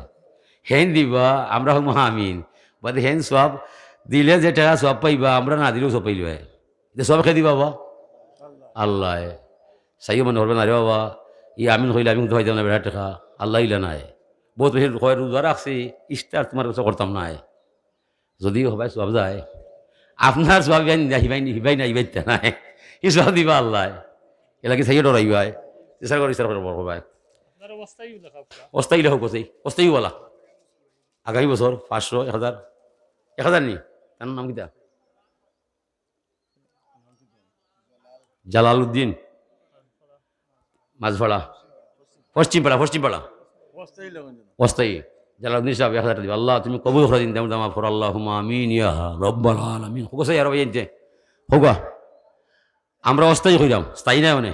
হেইন দিবা, আমরা কইমু আমিন। বাদে হেইন সওয়াব দিলে যে টেকা সওয়াব পাইবা, আমরা না দিলেও সওয়াব পাইলে অয়। ইতা সওয়াব কে দিবা বাবা? আল্লায়। চাইও মনে করবা না রে বাবা, ই আমিন কইলে আমি কিন্তু পাইতাম না বেটা টেকা। আল্লায় ইলা নায়। বউত বেশি কয় রোজা রাখছি, ইফতার তুমার গেছে করতাম নায়। যুদি হবায় সওয়াব যায়, আপনার সওয়াব ইবায় না, ইবায় না, ইবায় না, ইবায় না। ই সওয়াব দিবা আল্লায়। এলাকি চাইও ডরাইবায়। ইশারা করো, ইশারা করো, বড় ভাই। আপনারা অস্থায়ী লেখা আপনারা। অস্থায়ী লেখক আছে, অস্থায়ী ওয়ালা। আগামী বছর পাঁচশো, এক হাজার, এক হাজার নি? তার নাম কিতা? জালালউদ্দিন। মাঝপাড়া। পশ্চিমপাড়া, পশ্চিমপাড়া। অস্থায়ী লেখক যেন। অস্থায়ী। জালালউদ্দিন সাহেব, এক হাজার টেকা দিবা। আল্লাহ, তুমি কবুল করি দিন, দাম দামা ফর, আল্লাহুম্মা আমিন ইয়া রাব্বাল আলামিন। হোক আছে, আরো ভাই আনতে। হোক। আমরা অস্থায়ী কইরাম, স্থায়ী নায় মানে।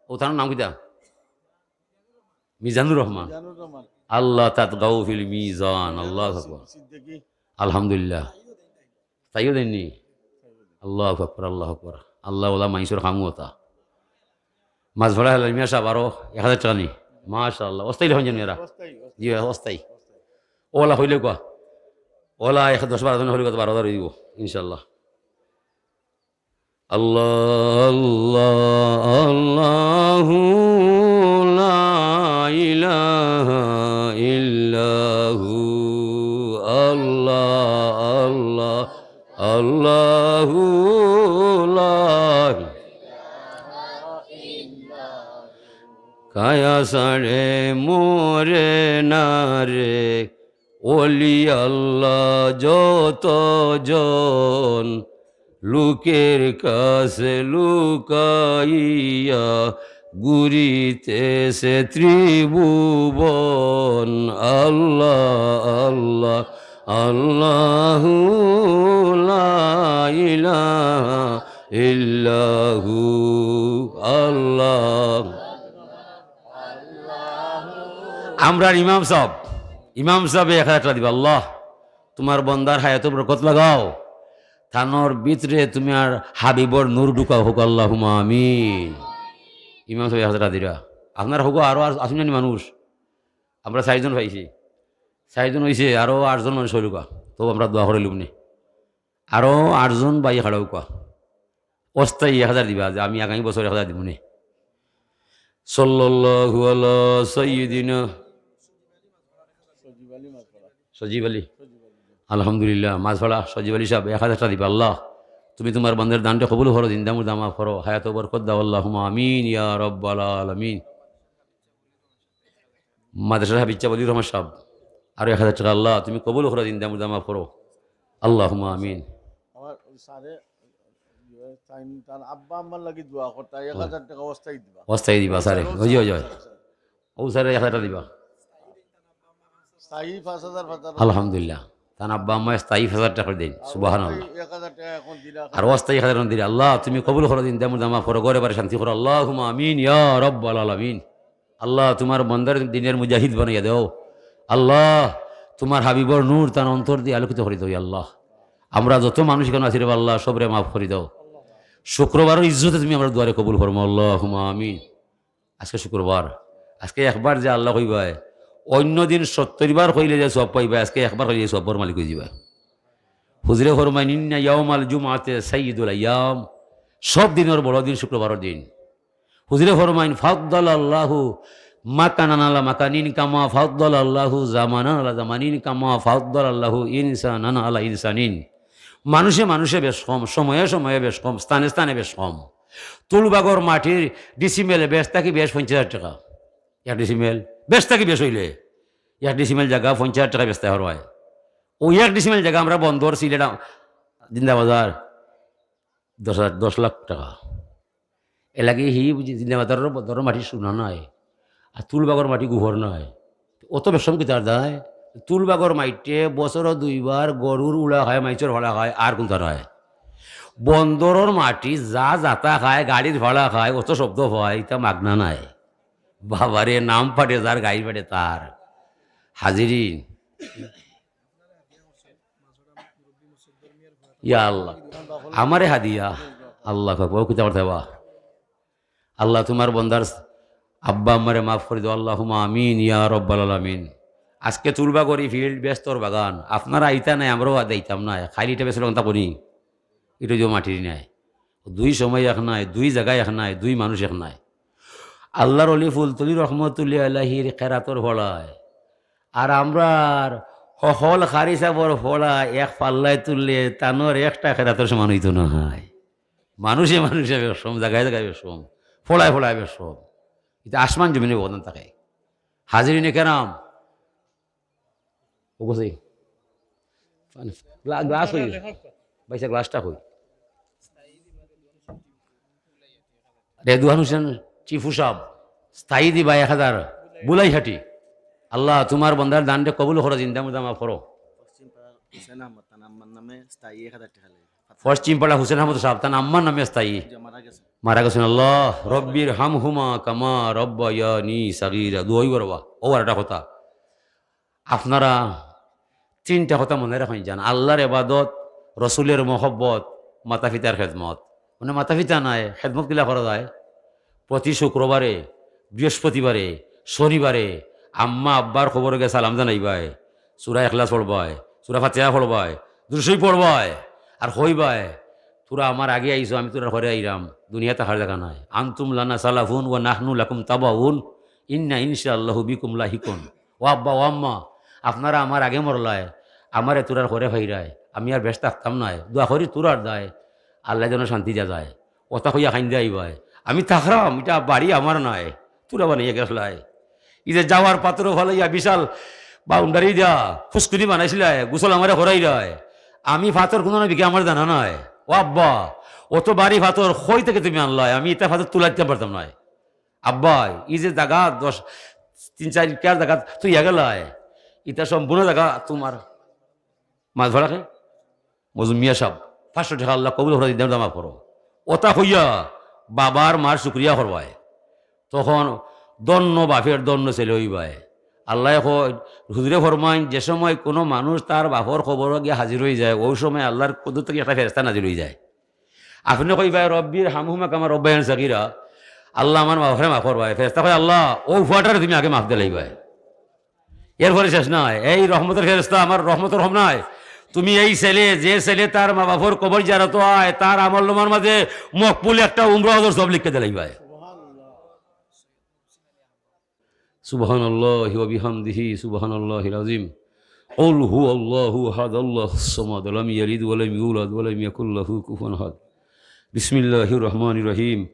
ও তার নাম কিতা? মিজানুর রহমান। মিজানুর রহমান। আল্লাহ তাতগাউ ফিল মিজান, আল্লাহু আকবার। সিদ্দিকী। আলহামদুলিল্লাহ। স্থায়ীও দেইন নি? আল্লাহু আকবার, আল্লাহু আকবার। আল্লাহ ওলা মাইনষর কামও অতা। মাঝপাড়া হেলাল মিয়া সাহেব আরো এক হাজার টেকা নি? মাশাআল্লাহ। অস্থায়ী লেখইন যেন এরা? অস্থায়ী, অস্থায়ী। জি, অস্থায়ী। অস্থায়ী। ওলা কইলে কওয়া? ওলা এক দশ বারো জনে কইলে কত বারো হাজার অইবো, ইনশাআল্লাহ। আল্লাহ, আল্লাহ, আল্লাহু লা ইলাহা ইল্লাহু, আল্লাহ, আল্লাহ, আল্লাহু লা। কায়া ছাড়ে মরে না রে, ওলি আল্লাহ যত জন, লোকের কাছে লুকাইয়া ঘুরিতেছে ত্রিভুবন। আল্লাহ, আল্লাহ, আল্লাহু লা ইলাহা ইল্লাহু, আল্লাহ। আমরার ইমাম সাহেব, ইমাম সাহেবে এক হাজার টেকা দিবা। আল্লাহ, তুমার বন্দার হায়াতো বরকত লাগাও, তানর ভিতরে তুমার হাবিবর নূর ঢুকাও, হোক আল্লাহুম্মা আমিন। ইমাম সাহেব এক হাজার টেকা দিরা। আপনারা হোক, আরো আর আছইন নি মানুষ? আমরা চাইরজন পাইছি, চাইরজন অইছে, আরো আটজন মানুষ অইলগা। তো আমরা দোয়া করিলিমু নে। আরো আটজন ভাই খাড়া অউক্কা। অস্থায়ী এক হাজার দিবা, যে আমি আগামী বছর এক হাজার দিমু নে। সাল্লাল্লাহু আলা সাইয়্যিদিনা সজীব আলী। আলহামদুলিল্লাহ, মাঝপাড়া সজীব আলী সাহেব এক হাজার টেকা দিবা। আল্লাহ, তুমি তুমার বান্দার দানটা কবুল করো, জিন্দা মুর্দা মাফ করো, হায়াতো বরকত দাও, আল্লাহুম্মা আমিন ইয়া রাব্বাল আলামিন। মাদ্রাসার হাফিজ সাহেব, আলী রহমান সাহেব, আরো এক হাজার টেকা। আল্লাহ, তুমি কবুল করো, জিন্দা মুর্দা মাফ করো। আল্লাহুম্মা আমিন। আমার ওই স্যারে, তাইন, তান আব্বা আম্মার লাগি দোয়া করতা, এক হাজার টেকা অস্থায়ী দিবা। অস্থায়ী দিবা, স্যারে। অস্থায়ী, ওই যে, ওই যে। অস্থায়ী, অস্থায়ী। ও স্যারে এক হাজার টেকা দিবা। স্থায়ী পাঁচ হাজার, পাঁচ হাজার। আলহামদুলিল্লাহ। তান আব্বা আম্মায় স্থায়ী পাঁচ হাজার টেকা করি দেইন। আর সুবহানাল্লাহ। অস্থায়ী এক হাজার টেকা এখন দিলা। আর অস্থায়ী এক হাজার দিলা। আল্লাহ, তুমি কবুল করো, জিন্দা মুর্দা মাফ করো, ঘরে বাড়ি শান্তি করো। আল্লাহুম্মা আমিন ইয়া রাব্বাল আলামিন। আল্লাহ, তুমার বন্দারে দিনের মুজাহিদ বানাইয়া দেও। আল্লাহ, তুমার হাবিবর নূর তান অন্তর দিয়া আলোকিত করি দেও, ইয়া আল্লাহ। আমরা যত মানুষ এখানো আছি রে বা আল্লাহ, সবরে মাফ করি দাও। শুক্রবারর ইজ্জতে তুমি আমরার দোয়ারে কবুল ফরমাও, আল্লাহুম্মা আমিন। আজকে শুক্রবার, আজকে একবার যে আল্লাহ কইবায়, অইন্য দিন সত্তইর বার কইলে যে সওয়াব পাইবায়, আজকে একবার কইলে সওয়াবর মালিক অইযিবায়। হুজুরে ফরমাইন, "ইন্না ইয়াউমাল জুমআতে সাইয়্যিদুল আইয়াম", সব দিনর বড় দিন শুক্রবারর দিন। হুজুরে ফরমাইন, "ফাদ্দালাল্লাহু মাকানান আলা মাকানিন কামা ফাদ্দালাল্লাহু জামানান আলা জামানিন কামা ফাদ্দালাল্লাহু ইনসানান আলা ইনসানিন।" মানুষে মানুষে বেশ কম, সময়ে সময়ে বেশ কম, স্থানে স্থানে বেশ কম। তুলবাগর মাটির ডিসিমেল বেশ থাকি বেশ পঞ্চাশ হাজার টেকা। এক ডিসিমেল বেশ থাকি বেশ অইলে এক ডিসিমেল জাগা পঞ্চাশ হাজার টেকা বেচতে পারবায়। অউ এক ডিসিমেল জাগা আমরা বন্দর, সিলেট, জিন্দাবাজার দশ হাজার, দশ লাখ টেকা। এরলাগি হি বুঝি জিন্দাবাজারর বন্দরর মাটি সোনা নায়, আর তুলবাগর মাটি গুহর নায়। অত বেশকম কিতার দায়? তুলবাগর মাটিয়ে বছরো দুইবার গরুর উলা খায়, মাইনষর ফাড়া খায়, আর কুনতা নায়। বন্দরর মাটি যা যাতা খায়, গাড়ির ফাড়া খায়, অত শব্দ পায়, ইতা মাগনা নায়। বাবারে, নাম ফাটে যার, গাড়ি ফাটে তার। হাজিরিন, ইয়া আল্লাহ, আমারে হাদিয়া, আল্লাহ আকবার, কিতা করতে বা? আল্লাহ, তুমার বন্দার আব্বা আম্মারে মাফ করি দেও, আল্লাহুম্মা আমিন ইয়া রব্বাল আলামিন। আজকে তুলবাগর ই ফিল্ড বেহেস্তর বাগান, আপনারা আইতা নায়, আমরাও আর যাইতাম নায়, খালি ইটা বেসলে অন্তা করি, ইটা যে মাটির নায়। দুই সময় এক নায়, দুই জাগায় এক নায়, দুই মানুষ এক নায়। আল্লাহর অলি ফুলতলি রহমতুল্লাহ আলাইহির খেরাতর ফড়ায়, আর আমরার হকল কারি সাবর ফড়া এক পাল্লায় তুললে তানর একটা খেরাতর সমান অইতো নায়। মানুষে মানুষে বেশকম, জাগায় জাগায় বেশকম, ফড়ায় ফড়ায় বেশকম। ইটা আসমান জমিনর ব্যবধান থাকে। হাজিরিনে কেরাম, ও গেছে। গ্লা-, গ্লাস কই? ভাইসাব, গ্লাসটা কই? রেদওয়ান হোসেন টিপু সাব, স্থায়ী দিবা এক হাজার, বুলাইহাটি। আল্লাহ, তুমার বন্দার দানরে কবুল করো, জিন্দা মুর্দা মাফ করো। পশ্চিম পাড়া হুসেন আহমদ, তান আম্মার নামে স্থায়ী এক হাজার টেকা লাগে। পশ্চিম পাড়া হুসেন আহমদ সাব, তান আম্মার নামে স্থায়ী। জি, মারা গেছে। মারা গেছেন। আল্লাহ, রব্বির হামহুমা কামা রব্বায়ানি সাগীরা। দোয়াই করবা। ও আর একটা কথা, আপনারা তিনটা কথা মনে রাখইন যান, আল্লাহর ইবাদত, রসুলের মহব্বত, মাতা পিতার খেদমত। মানে মাতা পিতা নাই, খেদমত কিলা করা যায়? প্রতি শুক্রবারে, বৃহস্পতিবারে, শনিবারে আম্মা আব্বার কবরো গিয়া সালাম জানাইবায়, সূরা ইখলাস পড়বায়, সূরা ফাতিহা পড়বায়, দুরূদ শরীফ পড়বায়, আর কইবায়, "তোরা আমার আগে আইছো, আমি তোরার পরে আইরাম, দুনিয়াত থাকার জাগা নাই। আনতুম লানা সালাফুন ওয়া নাহনু লাকুম তাবাউন, ইন্না ইনশাআল্লাহু বিকুম লাহিকুন।" ও আব্বা, ও আম্মা, আপনারা আমার আগে মরলায়, আমারে তোরার পরে পাইরায়, আমি আর বেশ থাকতাম নায়। দোয়া করি তোরার দায়, আল্লায় যেন শান্তি দিয়া যায়। অতা কইয়া কাইন্দা আইবায়, "আমি থাকরাম, ইটা বাড়ি আমার নায়, তোরা বানাইয়া গেছলায়।" ই যে যাওয়ার পাথর ফালাইয়া বিশাল বাউন্ডারি দিয়া ফুসকুনি বানাইছিলায়, গোসল আমারে করাইরায়, আমি পাথর কুনু না বিকে আমার জানা নাই। ও আব্বা, অত ভারি পাথর কই থাকি তুমি আনলায়? আমি ইতা পাথর তুলাইতাম পারতাম নায়। আব্বা, ই যে জাগা দশ, তিন চাইর একর জাগা থইয়া গেলায়, ইতা সম্পূর্ণ জাগা তুমার। মাছ ভাড়া খে? মজুম মিয়া সাব, পাঁচশো টেকা আল্লাহ কবুল করি, দিন দামা করো। অতা কইয়া বাবার মার শুকরিয়া করবায়। তখন ধন্য বাপের ধন্য ছেলে অইবায়। আল্লায় কয়, হুজুরে ফরমাইন, যে সময় কুনু মানুষ তার বাপর কবরো গিয়া হাজির অইযায়, অউ সময় আল্লার কুদরত থাকি একটা ফেরেশতা নাজিল অইযায়। আপনে কইবায়, "রব্বির হামহুমা কামা রব্বায়ানি সাগীরা।" আল্লাহ, আমার বাপরে মাফ করবায়। ফেরেশতা কয়, "আল্লাহ, অউ ফুয়াটারে তুমি আগে মাফ দিলাইবায়।" এরপরে শেষ নায়, এই রহমতর ফেরেশতা, আমার রহমতর কম নাই। তুমি এই ছেলে, যে ছেলে তার মা বাপর কবর জিয়ারত অয়, তার আমলনামার মাঝে মকবুল একটা উমরা হজর সওয়াব লিখিয়া দিলাইবায়। سبحان الله وبحمده، سبحان الله العظيم. قل هو الله أحد، الله الصمد، لم يلد ولم يولد ولم يكن له كفوا أحد. بسم الله الرحمن الرحيم.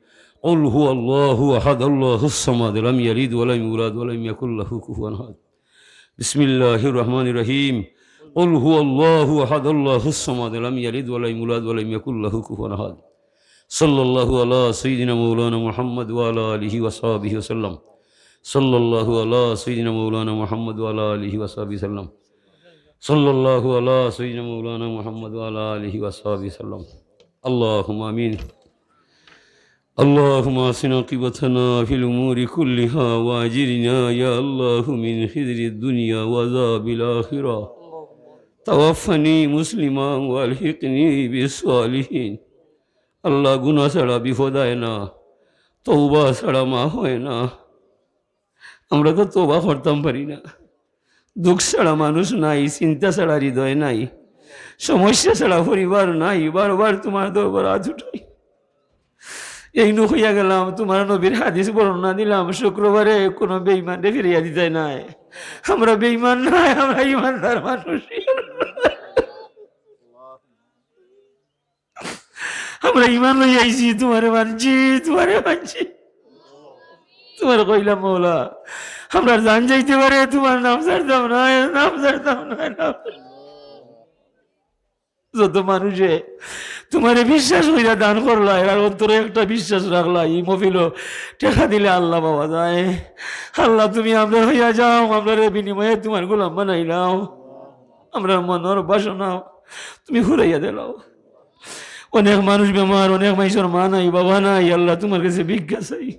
قل هو الله أحد، الله الصمد، لم يلد ولم يولد ولم يكن له كفوا أحد. بسم الله الرحمن الرحيم. قل هو الله أحد، الله الصمد، لم يلد ولم يولد ولم يكن له كفوا أحد. صلى الله على سيدنا مولانا محمد وعلى آله وصحبه وسلم. صلى الله على سيدنا مولانا محمد وعلى آله وصحبه وسلم. صلى الله على سيدنا مولانا محمد وعلى آله وصحبه وسلم. اللهم آمين. اللهم أحسن عاقبتنا في الأمور كلها وأجرنا يا الله من خزي الدنيا وعذاب الآخرة. توفني مسلما وألحقني بالصالحين. আল্লাহ, গুনাহ ছাড়া বিপদ আয় না, তওবা ছাড়া মাফ হয় না। আমরা তো তওবা করতাম পারি না। দুঃখ ছাড়া মানুষ নাই, চিন্তা ছাড়া হৃদয় নাই, সমস্যা ছাড়া পরিবার নাই। বারবার তোমার দরবার আত উঠাই। এই নু কইয়া গেলাম, তোমার নবীর হাদিস বর্ণনা দিলাম, শুক্রবারে কোনো বেঈমানরে ফিরাইয়া দিতায় নায়। আমরা বেঈমান নায়, আমরা ইমানদার মানুষ। আমরা ইমান লইয়া আইছি, তোমারে মানছি, তোমারে মানছি। তোমারে কইলাম, "মৌলা, আমরার জান যাইতে পারে, তোমার নাম ছাড়তাম না, নাম ছাড়তাম না, নাম ছাড়তাম না।" যত মানুষে তোমারে বিশ্বাস কইরা দান করলা, এরার অন্তরে একটা বিশ্বাস রাখলা, এই মফিলো টেকা দিলে আল্লাহ পাওয়া যায়। আল্লাহ, তুমি আমরার হইয়া যাও, আমরারে বিনিময়ে তোমার গোলাম বানাইলাও, আমরার মনর বাসনা তুমি ফুরাইয়া দিলাও। অনেক মানুষ বেমার, অনেক মানুষর মা নাই, বাবা নাই। আল্লাহ, তোমার কাছে ভিক্ষা চাই,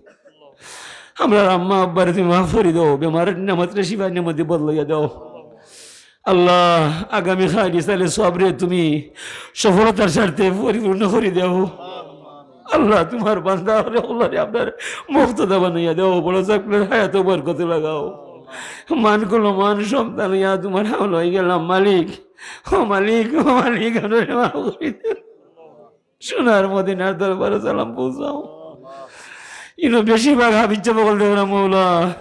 আমরার আম্মা আব্বারে তুমি মাফ করি দাও, বেমারের নিয়ামতরে শিফা নিয়ামতে বদলাইয়া দাও। আল্লাহ, আগামী খালি সালে সবরে তুমি সফলতার স্বার্থে পরিপূর্ণ করি দাও। আল্লাহ, তোমার বান্দা হকলরে আপনার মুক্তদা বানাইয়া দাও, বড় চাকরির হায়াত বরকতে লাগাও। মান করলো মান সন্তান ইয়া তোমার হাওলা হয়ে গেলাম মালিক। ও মালিক, ও মালিক, আমরারে মাফ করি দাও। সোনার মদিনার দরবারে সালাম পৌঁছাও। ইনো বেশিরভাগ হাফিজ সাব অকল দেখরা মৌলা,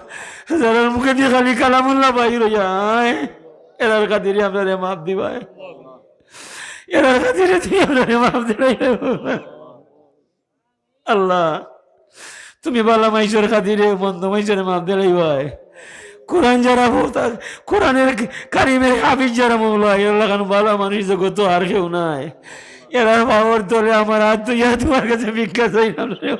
যারার মুখেদি খালি কালামুল্লাহ বাইর অইয়া আয়, এরার খাতিরে আমরারে মাফ দিবায়। এরার খাতিরে তুমি আমরারে মাফ দিবায়। আল্লাহ, তুমি ভালা মাইনষর খাতিরে মন্দ মাইনষরে মাফ দিলাইবায়। কোরআন যারা পড়তা, কোরআনের কারিমের হাফিজ যারা মৌলা, এরার লাখান ভালা মানুষ জগতো আর কেউ নাই। এরার পাওর তলে আমার আত তুলিয়া তোমার কাছে ভিক্ষা চাইলাম রে।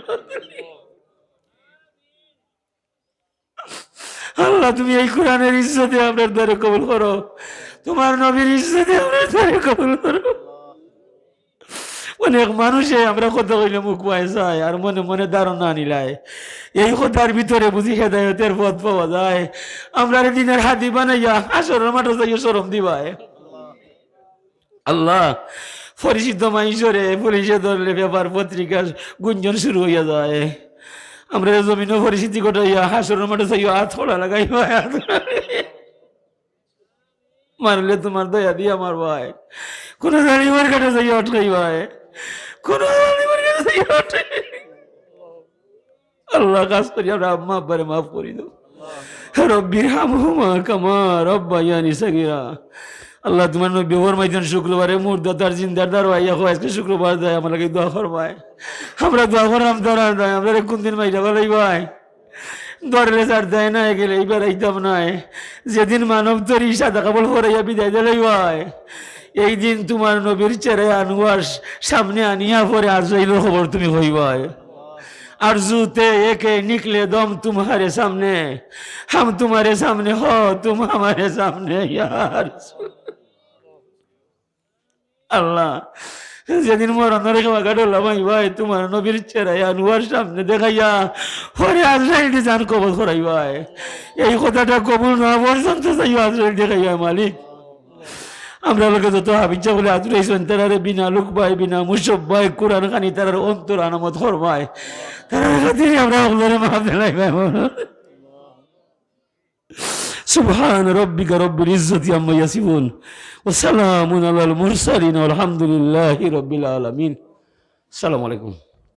আল্লাহ, তুমি এই কোরআনের ইজ্জতে আমরার দোয়ারে কবুল করো, তোমার নবীর ইজ্জতে আমরার দোয়ারে কবুল করো। অনেক মানুষে আমরা কথা কইলে মুখ বায় যায়, আর মনে মনে ধারণা আনিলায়। এই কথার ভিতরে বুঝি হেদায়েতের পথ পাওয়া যায়। আমরারে দিনের হাদি বানাইয়া হাশরর মাঠো যাইও শরম দিবায়। আল্লাহ, পরিচিত মাইনষরে পুলিশে ধরলে পেপার পত্রিকা গুঞ্জন শুরু অইয়া যায়। আমরারে জমিনো পরিচিতি ঘটাইয়া হাশরর মাঠো যাইও আত খোলা লাগাইবায়, আত খোলা লাগাইবায়। মারলে তোমার দয়া দিয়া মারবায়। কোন জালিমর কাছে যাইয়া আটকাইবায়। কোন জালিমর কাছে যাইয়া আটকাইবায়। আল্লাহ, খাছ করি আমরার আম্মা আব্বারে মাফ করি দাও। রব্বির হামহুমা কামা রব্বায়ানি সগীরা। আল্লাহ, তোমার নবী ফরমাইছইন শুক্রবারে মুর্দা তার জিন্দার দ্বারো আইয়া কয়, আজকে শুক্রবার যায়, আমার লাগি দোয়া করবায়। আমরা দোয়া করলাম, তারা যায়, আমরারে কোন দিন মাইরা ফালাইবায়? ধরলে ছাড়তায় নায়, গেলে এইবার আইতাম নায়। যেদিন মানব তরি সাদা কাপড় পরাইয়া বিদায় দিলাইবায়, এই দিন তোমার নবীর চেহারা আনোয়ার সামনে আনিয়া পরে আজরাইলর খবর তুমি কইবায়। আরজুতে একে নিকলে দম তুমহারে সামনে, হাম তুমারে সামনে হো, তুম হামারে সামনে, ইয়া রাসূল। আল্লাহ, যেদিন মরণর কাবাঘাটো লামাইবায়, তোমার নবীর চেহারা আনোয়ার সামনে দেখাইয়া পরে আজরাইল দি জান কবজ করাইবায়। এই কথাটা কবুল না অওয়া পর্যন্ত যাইও আজরাইল দেখাইয়া, মালিক। আমরার লগে যত হাফিজ সাব অকলে আত উঠাইছইন, তারারে বিনা লুকবায়, বিনা মুসব্বায় কোরআন খানি তারার অন্তর আনামত ফরমায়। তারার খাতিরে আমরা হকলরে মাফ দিলাইবায়। سبحان ربك رب العزة عما يصفون، وسلام على المرسلين، والحمد لله رب العالمين. السلام عليكم.